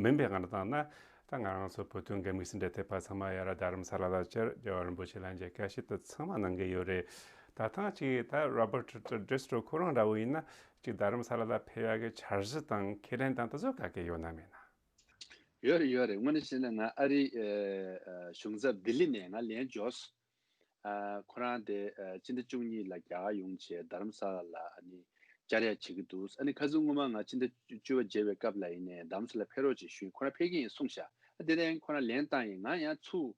མིན་པའི་སྒང་ལ་བཏང་ན། ད་ང་རང་ཚོ་བོད་དོན་གྱི་དམིགས་བསལ་འབྲེལ་མཐུད་པ་ཚང་མ་ཡར་རྡ་རམ་ས་ལ་ལ་བཅར། རྒྱལ་བ་རིན་པོ་ཆེ་ལ་མཇལ་ཁ་ཞུ། དེ་ཚང་མ་གནང་གི་ཡོད་རེད། ད་ཐེངས་ཅིག་ད་རོ་བར་ཊི་ཌི་རི་སི་ཊོ་ཁོ་རང་འདྲ་བོ་ཡིན་ན་ཅིག་རྡ་རམ་ས་ལ་ལ་ཕེབས་ཡག་གི་འཆར་གཞི་དང་ཁས་ལེན་དང་དེ་ཚོ་ག་གེ་ཡོད་ན་མེད་ན། ཡོད་རེད་ཡོད་རེད། དངོས་གནས་བཤད་ན་ང་ཨ་རིའི་གཞུང་ཚབ་ལྡི་ལི་ནས་ང་ལན་འབྱོར། ཨ་ཁོ་རང་དེ་ཨ་སྤྱི་ཟླ་བཅུ་གཉིས་ལ་རྒྱ་གར་ཡོང་བྱས་རྡ་རམ་ས་ལ་ལ་ཨ་ནི་བཅར་ཡ་བྱེད་ཀྱི་འདུག་ཨ་ནི་ཁ་སང་སྔོན་མ་ང་སྤྱི་ཟླ་བཅུ་པ་མཇལ་བའི་སྐབས་ལ་ཡིན་ནའི་རྡ་རམ་ས་ལ་ཕེབས་རོགས་ཅེས་ཞུས། ཁོ་རང་ཕེབས་ཀྱི་ཡིན་གསུངས་ཤག་ཨ་དེ་ནས་ཁོ་རང་ལན་བཏང་ཡིན། ང་ཡང་ཚུར་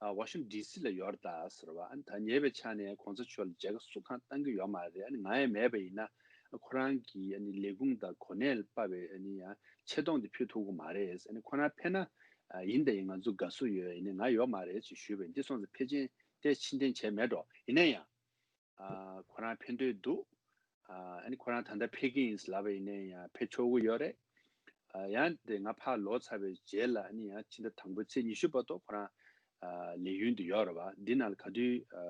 ཨ་ཝ་ཤིང་ཊོན་ཌི་སི་ལ་ཡོད་རེད་ད་ཟེར་བ། ཨ་ནི་ད་ཉེ་བའི་ཆ་ནས་གོང་ས་མཆོག་ལ་མཇལ་ཁ་སུ་གང་བཏང་གི་ཡོད་མ་རེད། ཨ་ནི་ང་ཡང་མེད་པ་ཡིན་ན་ཁོ་རང་གི་ཨ་ནི་ལས་ཁུངས་དང་གོ་གནས་ལ་དཔག་པའི་ཨ་ནི་ཡང་ཆེ་མཐོང་དེ་ཕུལ་ཐུབ་ཀྱི་མ་རེད། ཨ་ནི་ཁོ་རང་ཕེབས་ན་ཨ་ཡིན་ད་ཡིན་ང་ཚོ་དགའ་བསུ་ཡོད། ཡིན་ནའི་ང་ཡོད་མ་རེད་ཅེས་ཞུས་པས་འདི་སོང་ཙང་ཕལ་ཆེར་དེ་ཕྱིར་འཐེན་བྱས་མེད་འགྲོ། ཡིན་ན་ཡང་། ཨ་ཁོ་རང་ཕན་ཐོགས་འདུག་ཨ་ནི་ཁོ་རང་ད་ལྟ་ཕེབས་ཀྱི་ཡིན་ལབ་པ་ཡིན་ནའི་ཡང་ཕེབས་ཆོག་གི་ཡོད་རེད། ཨ་ཡང་དེ་ང་ཕར་ལོག་ཚར་བའི་རྗེས་ལ་ཨ་ནི་ཡང་ཕྱི་ཟླ་དང་པོའི་ཚེས་ཉི་ཤུ་བར་དུ་ཁོ་རང་ཨ་ལས་ཡུན་དུ་ཡོད་རེད་བ། འདི་ནང་ལ་ག་དུས་ཨ་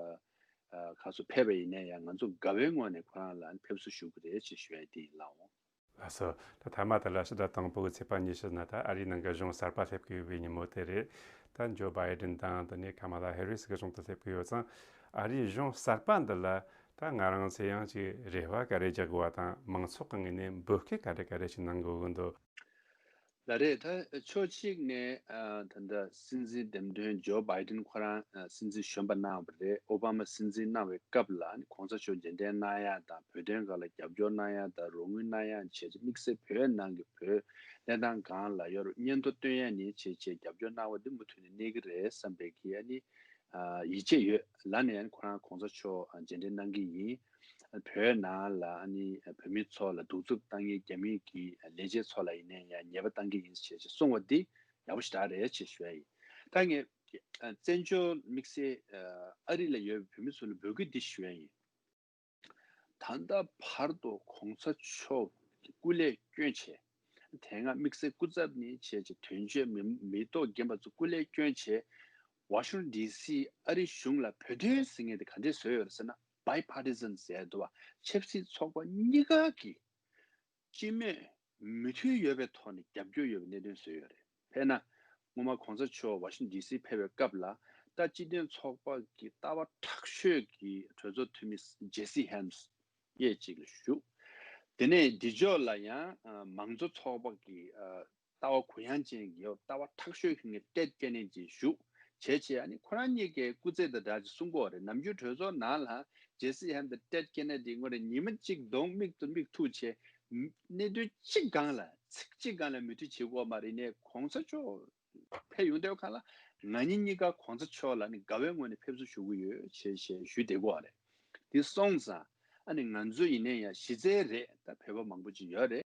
ཨ་ག་སུ་ཕེབས་པ་ཡིན་ནའི་ཡང་ང་ཚོ་དགའ་བའི་ངོས་ནས་ཁོ་རང་ལ་ཕེབས་བསུ་ཞུ་གི་རེད་ཅེས་ཞུ་ཡ་དེ་ཡིན་ལགས་འོང་། ལགས་སོ། ད་མཐའ་མ་དེ་ལ་ཕྱི་ཟླ་དང་པོ་གི་ཚེས་པ་ཉི་ཤུ་ན་ད་ཨ་རིའི་ནང་གི་གཞུང་གསར་པ་སླེབས་ཀྱི་ཡོད་པའི་ཉིན་མོ་དེ་རེད། ད་ཇོ་བྷའི་ཌེན་དང་དེ་ནས་ཁ་མ་ལ་ཧེ་རི་སི་གི་གཞུང་དུ་སླེབས་ཀྱི་ཡོད་ཙང་ཨ་རིའི་གཞུང་གསར་པ་འདི་ལ་ད་ང་རང་ཚོས་ཡང་ཅིག་རེ་བ་ག་རེ་རྒྱག་དགོས་པ་དང་མང་ཚོགས་ཀྱི་ངོས་ནས་འབོད་སྐུལ་ག་རེ་ག་རེ་ཞིག་གནང་དགོས་ཀྱི་འདུག་ལགས་རེད། ད་ཕྱོགས་གཅིག་ནས་ཨ་ད་ལྟ་སྲིད་འཛིན་འདེམས་ཐོན་ཇོ་བྷའི་ཌེན་ཁོ་རང་ཨ་སྲིད་འཛིན་གཞོན་པ་གནང་བ་རེད། ཨོ་བྷ་མ་སྲིད་འཛིན་གནང་བའི་སྐབས་ལ་ཨ་ནི་གོང་ས་མཆོག་རྗེས་དྲན་གནང་ཡ་དང་བོད་དོན་སྒང་ལ་རྒྱབ་སྐྱོར་གནང་ཡ་དང་རོགས་དངུལ་གནང་ཡ་བྱས་ཏེ་དམིགས་བསལ་བོད་ནང་གི་བོད་གནས་སྟངས་སྒང་ལ་ཡོད་རུང་སྙན་ཐོ་སྟོན་ཡ་ནི་བྱས་བྱས་རྒྱབ་སྐྱོར་གནང་བ་འདི་མུ་མཐུད་ནས་གནས་ཀྱི་རེད་བསམ་པའི་གི་ཨ་ནི་ཨ་ཡིད་ཆེས་ཡོད་ལབ་ནས་ཨ་ནི་ཁོ་རང་གོང་ས་མཆོག་ཨ་རྗེས་དྲན་གནང་གི་ཡིན། བོད་ནང་ལ་ཨ་ནི་བོད་མི་ཚོ་ལ་གདུག་རྩུབ་བཏང་མཁན་རྒྱ་མི་གི་ལས་བྱེད་ཚོ་ལ་ཡིན་ནའི་ཡང་ཉེས་པ་བཏང་གི་ཡིན་ཞེས་གསུངས་པ་འདི་ཡག་པོ་ཞེ་དྲག་རེད་ཅེས་ཞུ་ཡ་ཡིན། ད་ངས་བཙན་བྱོལ་དམིགས་བསལ་ཨ་རི་ལ་ཡོད་པའི་བོད་མི་ཚོ་ལ་འབོད་སྐུལ་འདི་ཞུ་ཡ་ཡིན། ད་ལྟ་བར་དུ་གོང་ས་མཆོག་གི་སྐུ་ལས་བསྐྱོན་བྱས། དེ་སྔ་དམིགས་བསལ་སྐུ་ཚབ་ནས་བྱས་བྱས་དོན་གཅོད་མི་མེ་ཏོག་རྒྱན་པ་ཚོ་སྐུ་ལས་བསྐྱོན་བྱས། ཝ་ཤིང་ཊོན་ཌི་སི་ཨ་རི་གཞུང་ལ་བོད་དོན་ཟེར་མཁན་དེ་ག་འདྲས་བཟོས་ཡོད་རེད་ཟེར་ན། Bipartisan ཟེར་འདུག་བ། ཆབ་སྲིད་ཚོགས་པ་གཉིས་ཀ་གི་སྤྱི་མོས་མོས་མཐུན་ཡོད་པའི་ཐོག་ནས་རྒྱབ་སྐྱོར་ཡོད་པའི་གནད་དོན་བཟོས་ཡོད་རེད། དཔེར་ན། སྔོན་མ་གོང་ས་མཆོག་ཝ་ཤིང་ཊོན་ཌི་སི་ཕེབས་པའི་སྐབས་ལ་ད་སྤྱི་མཐུན་ཚོགས་པ་གི་ལྟ་བ་མཁྲེགས་ཤོས་ཀྱི་གྲོས་ཚོགས་འཐུས་མི་ཇེ་སི་ཧེམ་སི་སྐད་ཅིག་ལ་ཞུགས། དེ་ནས་འདི་ཕྱོགས་ལ་ཡང་ཨ་མང་གཙོ་ཚོགས་པ་གི་ཨ་ལྟ་བ་གུ་ཡངས་ཅན་གྱི་ལྟ་བ་མཁྲེགས་ཤོས་ཀྱི་ངས་ཏེད་ཀེ་ནེ་ཌི་ཞུགས་བྱས་བྱས། ཨ་ནི་ཁོ་རང་གཉིས་ཀའི་སྐུ་ཚེ་དང་སྦྲགས་ཀྱི་གསུང་གོ་རེད། ནམ་རྒྱུན་གྲོས་ཚོགས་ནང་ལ་ཇེ་སི་ཧེམ་སི་དང་ཏེད་ཀེ་ནེ་ཌི་ངོ་རེ་ཉི་མ་གཅིག་གདོང་མིག་ཏུ་མིག་ཐུག་བྱས། གནད་དོན་གཅིག་སྒང་ལ་ཚིག་གཅིག་སྒང་ལ་མོས་མཐུན་བྱེད་དགོས་མ་རེད། ནས་གོང་ས་མཆོག་ཕེབས་ཡོང་དུས་སྒང་ལ་ ང་གཉིས་གཉིས་ཀ་གོང་ས་མཆོག་ལ་ནི་དགའ་བའི་ངོས་ནས་ཕེབས་བསུ་ཞུ་གི་ཡོད་ཅེས་ཞེས་ཞུས་བསྡད་ཀྱི་ཡོད་རེད། དེ་སོང་ཙང་ཨ་ནི་ང་ཚོ་ཡིན་ན་ཡང་གཞི་རྩའི་རེད། ད་བོད་པ་མང་པོ་ཅིག་ཡོད་རེད།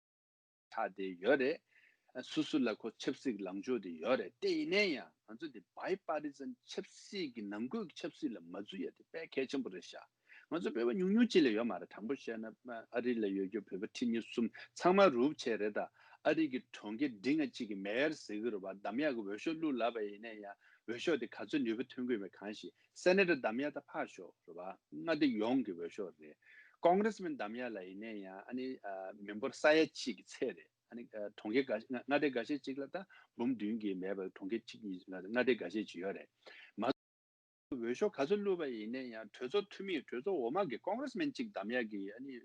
ཆགས་བསྡད་ཡོད་རེད། སོ་སོ་ལ་ཁོ་ཆབ་སྲིད་ཀྱི་ལངས་ཕྱོགས་དེ་ཡོད་རེད། དེ་ཡིན་ན་ཡང་ང་ཚོ་དེ་bipartisan ཆབ་སྲིད་ཀྱི་ནང་ཁུལ་གྱི་ཆབ་སྲིད་ལ་མ་འཛུལ་ཡ་དེ་དཔེ་གལ་ཆེན་པོ་རེད་ཤག་ང་ཚོ་བོད་པ་ཉུང་ཉུང་ཅིག་ལས་ཡོད་མ་རེད། དྲང་པོ་བཤད་ན་ཨ་རི་ལ་ཡོད་རྒྱུ་བོད་པ་ཁྲི་གཉིས་གསུམ་ཚང་མ་རུབ་བྱས་རེད། ད་ཨ་རི་གི་གྲོང་ཁྱེར་འབྲིང་ང་གཅིག་གི་མེ་ཡར་ཟེར་གི་རེད་པ། འདམ་ཡག་གི་འོས་ཤོག་བླུགས་ལབ་པ་ཡིན་ན་ཡང་འོས་ཤོག་དེ་ག་ཚོད་ནུས་པ་ཐོན་གི་ཡོད་མེད་གང་ཤེས། སེ་ནེ་ཊར་འདམ་ཡག་ད་ཕར་ཞོག་རེད་པ། མངའ་སྡེ་ཡོངས་ཀྱི་འོས་ཤོག་རེད། ཀོང་རེས་མན་འདམ་ཡག་ལ་ཡིན་ན་ཡང་ཨ་ནི་ཨ་མི་འབོར་ས་ཡ་གཅིག་གི་ཚད་རེད། ཨ་ནི་ཨ་གྲོང་ཁྱེར་འགའ་ཤས་མངའ་སྡེ་འགའ་ཤས་ཅིག་ལ་ད་འབུམ་བདུན་གྱི་མེད་པར་གྲོང་ཁྱེར་གཅིག་གཉིས་མངའ་སྡེ་འགའ་ཤས་ཅིག་ཡོད་རེད། མ་འོས་ཤོག་ག་ཚོད་བླུགས་པ་ཡིན་ན་ཡང་གྲོས་ཚོགས་འཐུས་མི་གྲོས་ཚོགས་འོག་མ་གི་ཀོང་རེས་མན་གཅིག་འདམ་ཡག་གི་ཨ་ནི་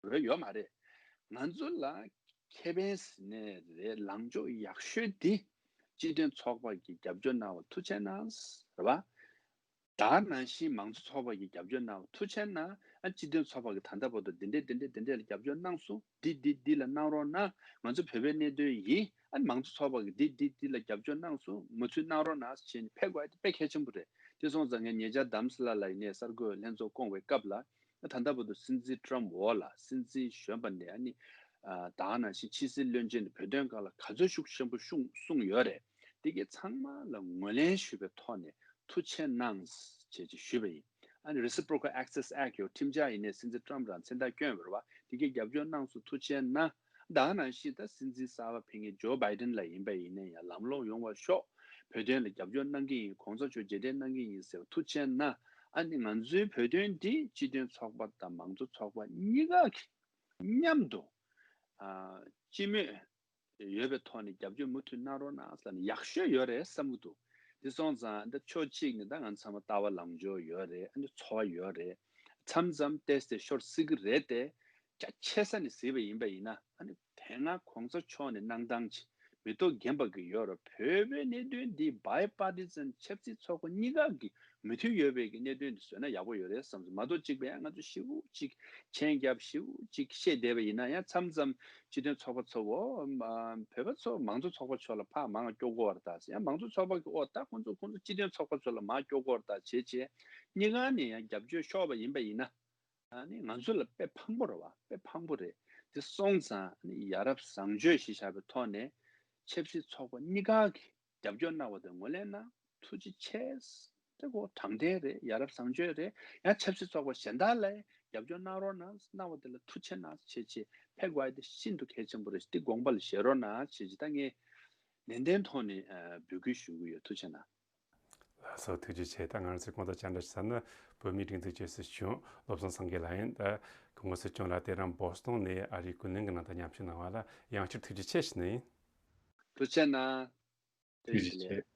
འོས་ཡོད་མ་རེད། ང་ཚོ་ལ་ཁེ་ཕན་ཟེར་ནས་རེད། ལངས་ཕྱོགས་ཡག་ཤོས་དེ་སྤྱི་མཐུན་ཚོགས་པ་གི་རྒྱབ་སྐྱོར་གནང་བ་ཐུགས་རྗེ་གནང་རེད་པ། ད་ནང་བཞིན་མང་གཙོ་ཚོགས་པ་གི་རྒྱབ་སྐྱོར་གནང་བ་ཐུགས་རྗེ་གནང་། ཨ་སྤྱི་མཐུན་ཚོགས་པ་གི་ད་ལྟ་བར་དུ་འདི་འདྲས་འདི་འདྲས་འདི་འདྲས་ལ་རྒྱབ་སྐྱོར་གནང་སོང་། འདི་འདི་འདི་ལ་གནང་རོགས་གནང་། ང་ཚོ་བོད་པའི་གནད་དོན་ཡིན། ཨ་མང་གཙོ་ཚོགས་པ་གི་འདི་འདི་འདི་ལ་རྒྱབ་སྐྱོར་གནང་སོང་། མུ་མཐུད་གནང་རོགས་གནང་ཟེར་བྱས་ནས་ཕེབས་དགོས་ཡ་དེ་དཔེ་གལ་ཆེན་པོ་རེད། དེ་སོང་ཙང་ངས་ཉེ་ཆར་དྷ་རམ་ས་ལ་ལ་ཡིན་ནའི་གསར་འགོད་ལྷན་ཚོགས་བསྐོང་བའི་སྐབས་ལ། ད་ལྟ་བར་དུ་སྲིད་འཛིན་ཊམ་འོག་ལ་སྲིད་འཛིན་གཞོན་པ་ནས་ཨ་ནི་ཨ་ད་ག་ནང་བཞིན་ཕྱི་སྲིད་བློན་ཆེན་ནས་བོད་དོན་སྒང་ལ་ག་ཚོད་ཤུགས་ཆེན་པོ་ཤུགས་གསུངས་ཡོད་རེད། དེ་གའི་ཚང་མ་ལ་ངོས་ལེན་ཞུས་པའི་ཐོག་ནས་ཐུགས་རྗེ་གནང་ཞེས་ཅིག་ཞུས་པ་ཡིན། ཨ་ནི་Reciprocal Access Act ཡོད། ཁྲིམས་འཆར་ཡིན་ནའི་སྲིད་འཛིན་ཊམ་རང་མཚན་རྟགས་བསྐྱོན་པ་རེད་པ། དེ་གའི་རྒྱབ་སྐྱོར་གནང་སོང་། ཐུགས་རྗེ་གནང་། ད་ག་ནང་བཞིན་ད་སྲིད་འཛིན་གསར་པ་ཕེབས་མཁན་ཇོ་བྷའི་ཌེན་ལ་ཡིན་པ་ཡིན་ན་ཡང་ལམ་ལྷོང་ཡོང་བར་ཤོག་བོད་དོན་ལ་རྒྱབ་སྐྱོར་གནང་གི་ཡིན། གོང་ས་མཆོག་རྗེས་དྲན་གནང་གི་ཡིན་ཟེར་བ་ཐུགས་རྗེ་གནང་། ཨ་ནི་ང་ཚོའི་བོད་དོན་འདི་སྤྱི་མཐུན་ཚོགས་པ་དང་མང་གཙོ་ཚོགས་པ་གཉིས་ཀ་གི་མཉམ་དུ་ཨ་སྤྱི་མོས་ཡོད་པའི་ཐོག་ནས་རྒྱབ་སྐྱོར་མུ་མཐུད་གནང་རོགས་གནང་ཟེར་ནས་ཡག་ཤོས་ཡོད་རེད་བསམ་གྱི་འདུག་དེ་སོང་ཙང་འདི་ཕྱོགས་གཅིག་ནས་ད་ང་ཚང་མ་ལྟ་བ་ལངས་ཕྱོགས་ཡོད་རེད། ཨ་ནི་ཚོར་བ་ཡོད་རེད། མཚམས་མཚམས་ཏོག་ཙམ་ཤོར་སྲིད་ཀྱི་རེད་དེ། རྒྱ་ཆེ་ས་ནས་གཟིགས་པ་ཡིན་པ་ཡིན་ན་ཨ་ནི་དེ་སྔ་གོང་ས་མཆོག་ནས་གནང་སྟངས་ཅིག་མི་ཐོག་རྒན་པ་གི་ཡོད་རེད། བོད་པའི་གནད་དོན་འདི་bipartisan ཆབ་སྲིད་ཚོགས་པ་གཉིས་ཀ་གི་མོས་མཐུན་ཡོད་པའི་གི་གནད་དོན་འདི་བཟོས་ན་ཡག་པོ་ཡོད་རེད་བསམ་སོང་། མ་གཏོགས་གཅིག་པ་ཡང་ང་ཚོ་ཞེ་པོ་ཅིག་མཆན་རྒྱབ་ཞེ་པོ་ཅིག་བཤད་བསྡད་པ་ཡིན་ན་ཡང་མཚམས་མཚམས་སྤྱི་མཐུན་ཚོགས་པ་ཚོ་འོ་བོད་པ་ཚོ་མང་གཙོ་ཚོགས་པ་ཕྱོགས་ལ་ཕར་མང་སྐྱོ་གོ་བར་ད་ཡང་མང་གཙོ་ཚོགས་པ་གི་འོ་ད་ཁོང་ཚོ་ཁོང་ཚོ་སྤྱི་མཐུན་ཚོགས་པ་ཚོ་ལ་མང་སྐྱོ་གོ་བར་ད་བྱེད་བྱེད་གཉིས་ཀ་ནས་ཡང་རྒྱབ་སྐྱོར་ཤོར་བ་ཡིན་པ་ཡིན་ན། ཨ་ནི་ང་ཚོ་ལ་དཔེ་ཕངས་པོ་རེད་བ། དཔེ་ཕངས་པོ་རེད། དེ་སོང་ཙང་ཨ་ནི་ཡ་རབས་བཟང་སྤྱོད་ཞེས་བྱ་བའི་ཐོག་ནས་ཆབ་སྲིད་ཚོགས་པ་གཉིས་ཀ་གིས་རྒྱབ་སྐྱོར་གནང་བ་དེ་ངོས་ལེན་གནང་། ཐུགས་རྗེ་ཆེ། དེ་ཁོ་དྲང་བདེན་རེད། ཡ་རབས་བཟང་སྤྱོད་རེད། ཡང་ཆབ་སྲིད་ཚོགས་པ་གཞན་དག་ལ་རྒྱབ་སྐྱོར་གནང་རོགས་གནང་། གནང་བ་དེ་ལ་ཐུགས་རྗེ་གནང་བྱས་བྱས་ཕེབས་དགོས་ཡ་དེ་ཤིན་ཏུ་གལ་ཆེན་པོ་རེད། དེ་དགོངས་པ་ལ་བཞེས་རོགས་གནང་བྱས་བྱས་ད་ངས་ནན་ཏན་ཐོག་ནས་འབོད་སྐུལ་ཞུ་གི་ཡོད། ཐུགས་རྗེ་གནང་། ལགས་སོ། ཐུགས་རྗེ་ཆེ། ད་ང་རང་ཚོའི་གོང་དུ་བཅར་འདྲི་ཞུ་ས་ནི་བོད་མིའི་སྒྲིག་འཛུགས་ཀྱི་སྲིད་སྐྱོང་བློ་བཟང་སེང་གེ་ལགས་ཡིན། ད་སྐུ་ངོ་སྲིད་སྐྱོང་ལགས་དེ་རིང་བོ་སི་ཊོན་ནས་ཨ་རིའི་ཀུན་གླེང་གི་ནང་དུ་མཉམ་ཞུགས་གནང་བ་ལ་ཡང་བསྐྱར་ཐུགས་རྗེ་ཆེ་ཞུ་ནི་ཡིན། ཐུགས་རྗེ་གནང་། ཐུགས་རྗེ་ཆེ།